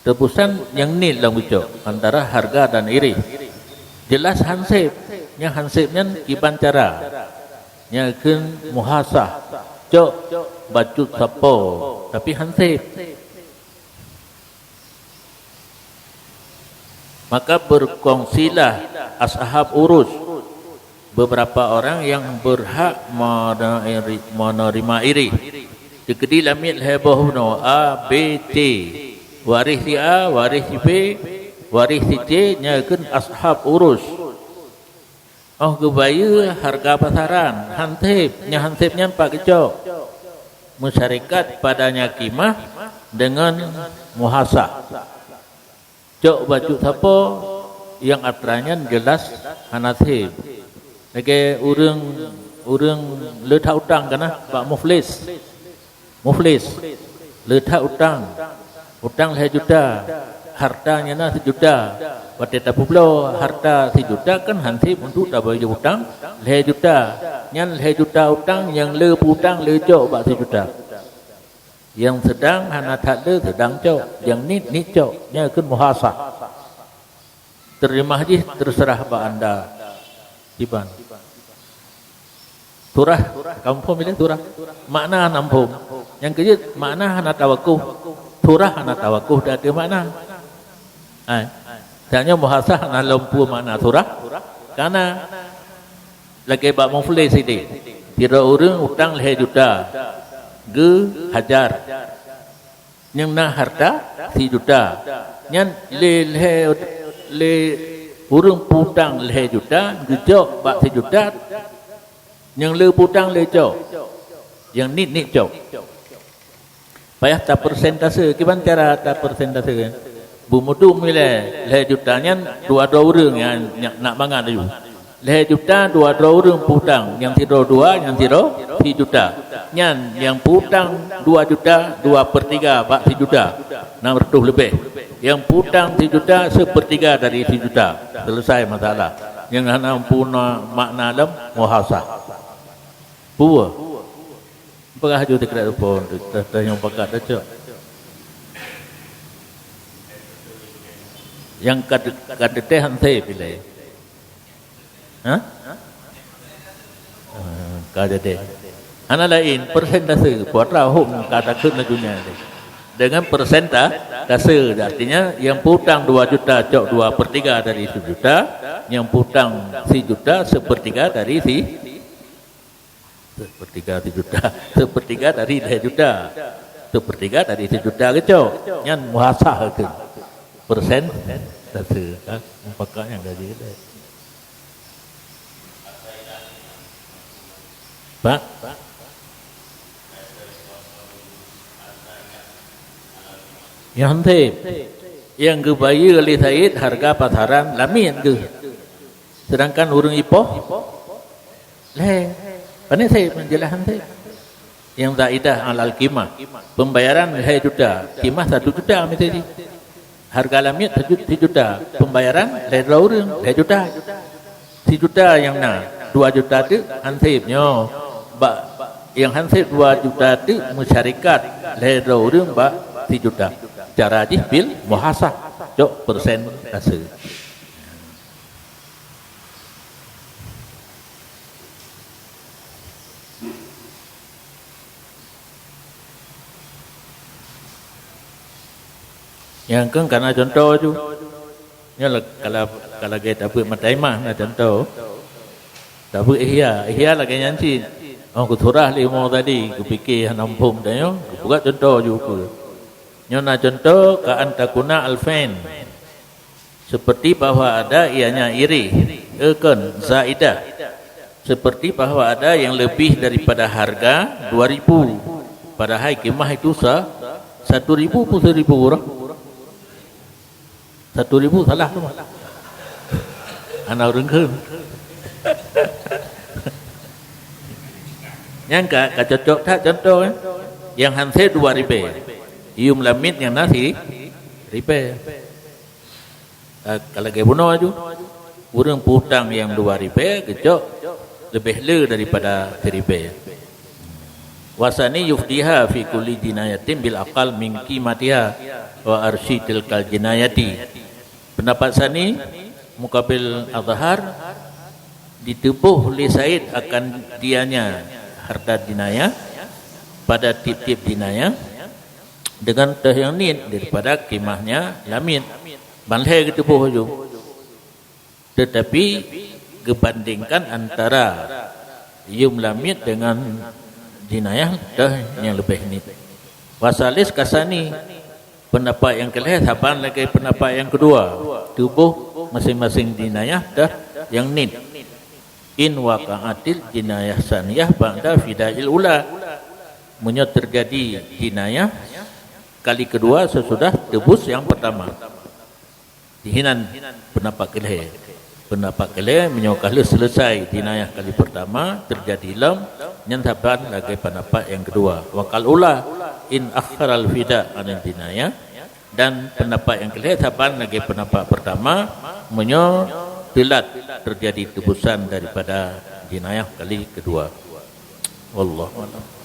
Teubusan nyang niet lom geucok antara hareuga dan irih. Jeulaih han seb, nyang han seb nyan kiban cara. Nyang kheun muhasah, cok bacut sapo, tapi han seb. Maka berkongsilah ashab urus, beberapa orang yang berhak meneri-, menerima irih. Teukeudi lamiet lhée boh bunoe, A, B, C. Waréh si A, waréh si B, waréh si C, nyan kheun ashab urus. Óh geubayeue hareuga pasaran, hanseb, nyan hanseb nyan pat geucok. Meusyarikat padanya khimah deungon muhasah. Cok bacut sapo nyang atra nyan jeulaih hana seb. Lagée ureuëng, ureuëng le that utang ka na bak muflis. Muflis, le that utang. Utang lhée juta, hareuta nyan na sijuta. Watée tapeubloe hareuta sijuta kan hanseb untuk tabayeue utang lhée juta. Nyan lhée juta utang nyang le peu-utang le cok bak sijuta. Nyang seudang hana that le seudang cok, nyang niet niet cok, nyan kheun muhasah. Teurimah jih teuseurah bak anda. Kiban. Surah, ka muphom ilée surah. Makna hana muphom. Nyang keujeuet makna hana tawakoh. Surah hana tawakoh di ateueh makna. Hai. Tanyoe muhasah hana lom peue makna surah. Kana lagée bak muflis sideh. Sidroe ureuëng utang lhée juta. Geuhajar. Nyang na hareuta sijuta. Nyan lé lhée, lé ureuëng peu-utang lhée juta, geujok bak sijuta, nyang le peu-utang le cok. Nyang niet niet cok. Payah tapersentase, kiban cara tapersentase? Beumudum ilée lhée juta nyan dua droe ureuëng nyang, nyang nak mangat laju. Lhée juta dua droe ureuëng peu-utang, nyang sidroe dua, nyang sidroe sijuta. Nyan nyang peu-utang dua juta, dua per tiga bak sijuta, enam ratus leubeh. Nyang peu-utang sijuta, sepertiga dari sijuta. Selesai masalah. Nyang hana muphom makna lom muhasah. Peue? Peugah ju teukrek teupon, teuh nyang pakat tacok. Nyang ka, ka teuntée hanseb ilée. Hah? Ah, ka jadi. Hana laén, persentase, putra hom ka takheun laju nyan. Dengan persentase, artinya nyang peu-utang dua juta cok dua per tiga dari sijuta, nyang peu-utang sijuta sepertiga dari si, sepertiga sijuta, sepertiga dari lhée juta, sepertiga dari sijuta geucok. Nyan muhasah keu persentase, ha, mufakat nyang gaji. Pak? Nyang hanseb, nyang geubayeue lé Said hareuga pasaran lamiet geuh. Sedangkan ureuëng ipoh lhée. Pane seb, jeulaih hanseb. Nyang zaidah alal qimah. Pembayaran lhée juta, qimah satu juta miseue jih. Hareuga lamiet saju-, sijuta, pembayaran lhée droe ureuëng, lhée juta. Sijuta nyang na, dua juta teuk hanseb nyoe. Bak nyang hanseb dua juta teuk meusyarikat lhée droe ureuëng bak sijuta. Cara jih bil muhasah, cok persentase. Nyang kheun kana cuntoh ju. Nyoe la-, kala-, ka lagée tabeuet Mataimah na cuntoh. Tabeuet Ihya, Ihya lagée nyan cit. Oh, geusurah lé umu tadi, geupike hana muphom tanyoe, geupeugah cuntoh ju keu. Nyoe na cuntoh ka an takuna alfain. Seperti bahwa ada ianya irih, e kon, zaidah. Seperti bahwa ada yang lebih daripada harga dua ribu, padahai qimah itu sa-, satu ribu pun seribu orang. Satu ribu salah tu mah. Hana ureuëng kheun. Nyang ka, ka cocok that cuntoh, eh. Nyang hanseb dua ribée. Yum lamiet nyang na siribée. Ka, ka lagée bunoe ju. Ureuëng peu-utang nyang dua ribée geucok leubeh le daripada siribée. Wasani yufdiha fi kulli jinayatin bil aqal min qimatiha wa arsyi tilkal jinayati. Pendapat sani, mukabil azhar, diteupôh lé Said akan dianya harta jinayah pada tieb-tieb jinayah dengan teuh nyang niet daripada qimahnya lamiet. Ban lhèe geuteuboh laju. Tetapi geubandingkan antara yum lamiet dengan jinayah teuh nyang leubeh niet. Wasalis kasani, pendapat nyang keulhèe saban lagèe pendapat nyang keudua, teuboh masing-masing jinayah teuh nyang niet. In waqa'atil jinayah saniyah ba'da fida'il ula. Meunyoe teujadi jinayah kali keudua sesudah teubus nyang pertama. Hinan pendapat keulhèe. Pendapat keulhèe, meunyoe ka lheueh seuleusai jinayah kali pertama teujadi lom, nyan saban lagèe pendapat nyang keudua. Waqal ula in akharal fida' anil jinayah. Dan pendapat nyang keulhèe saban lagèe pendapat pertama, meunyoe teulat teujadi teubusan daripada jinayah kali keudua. Wallahu a'lam.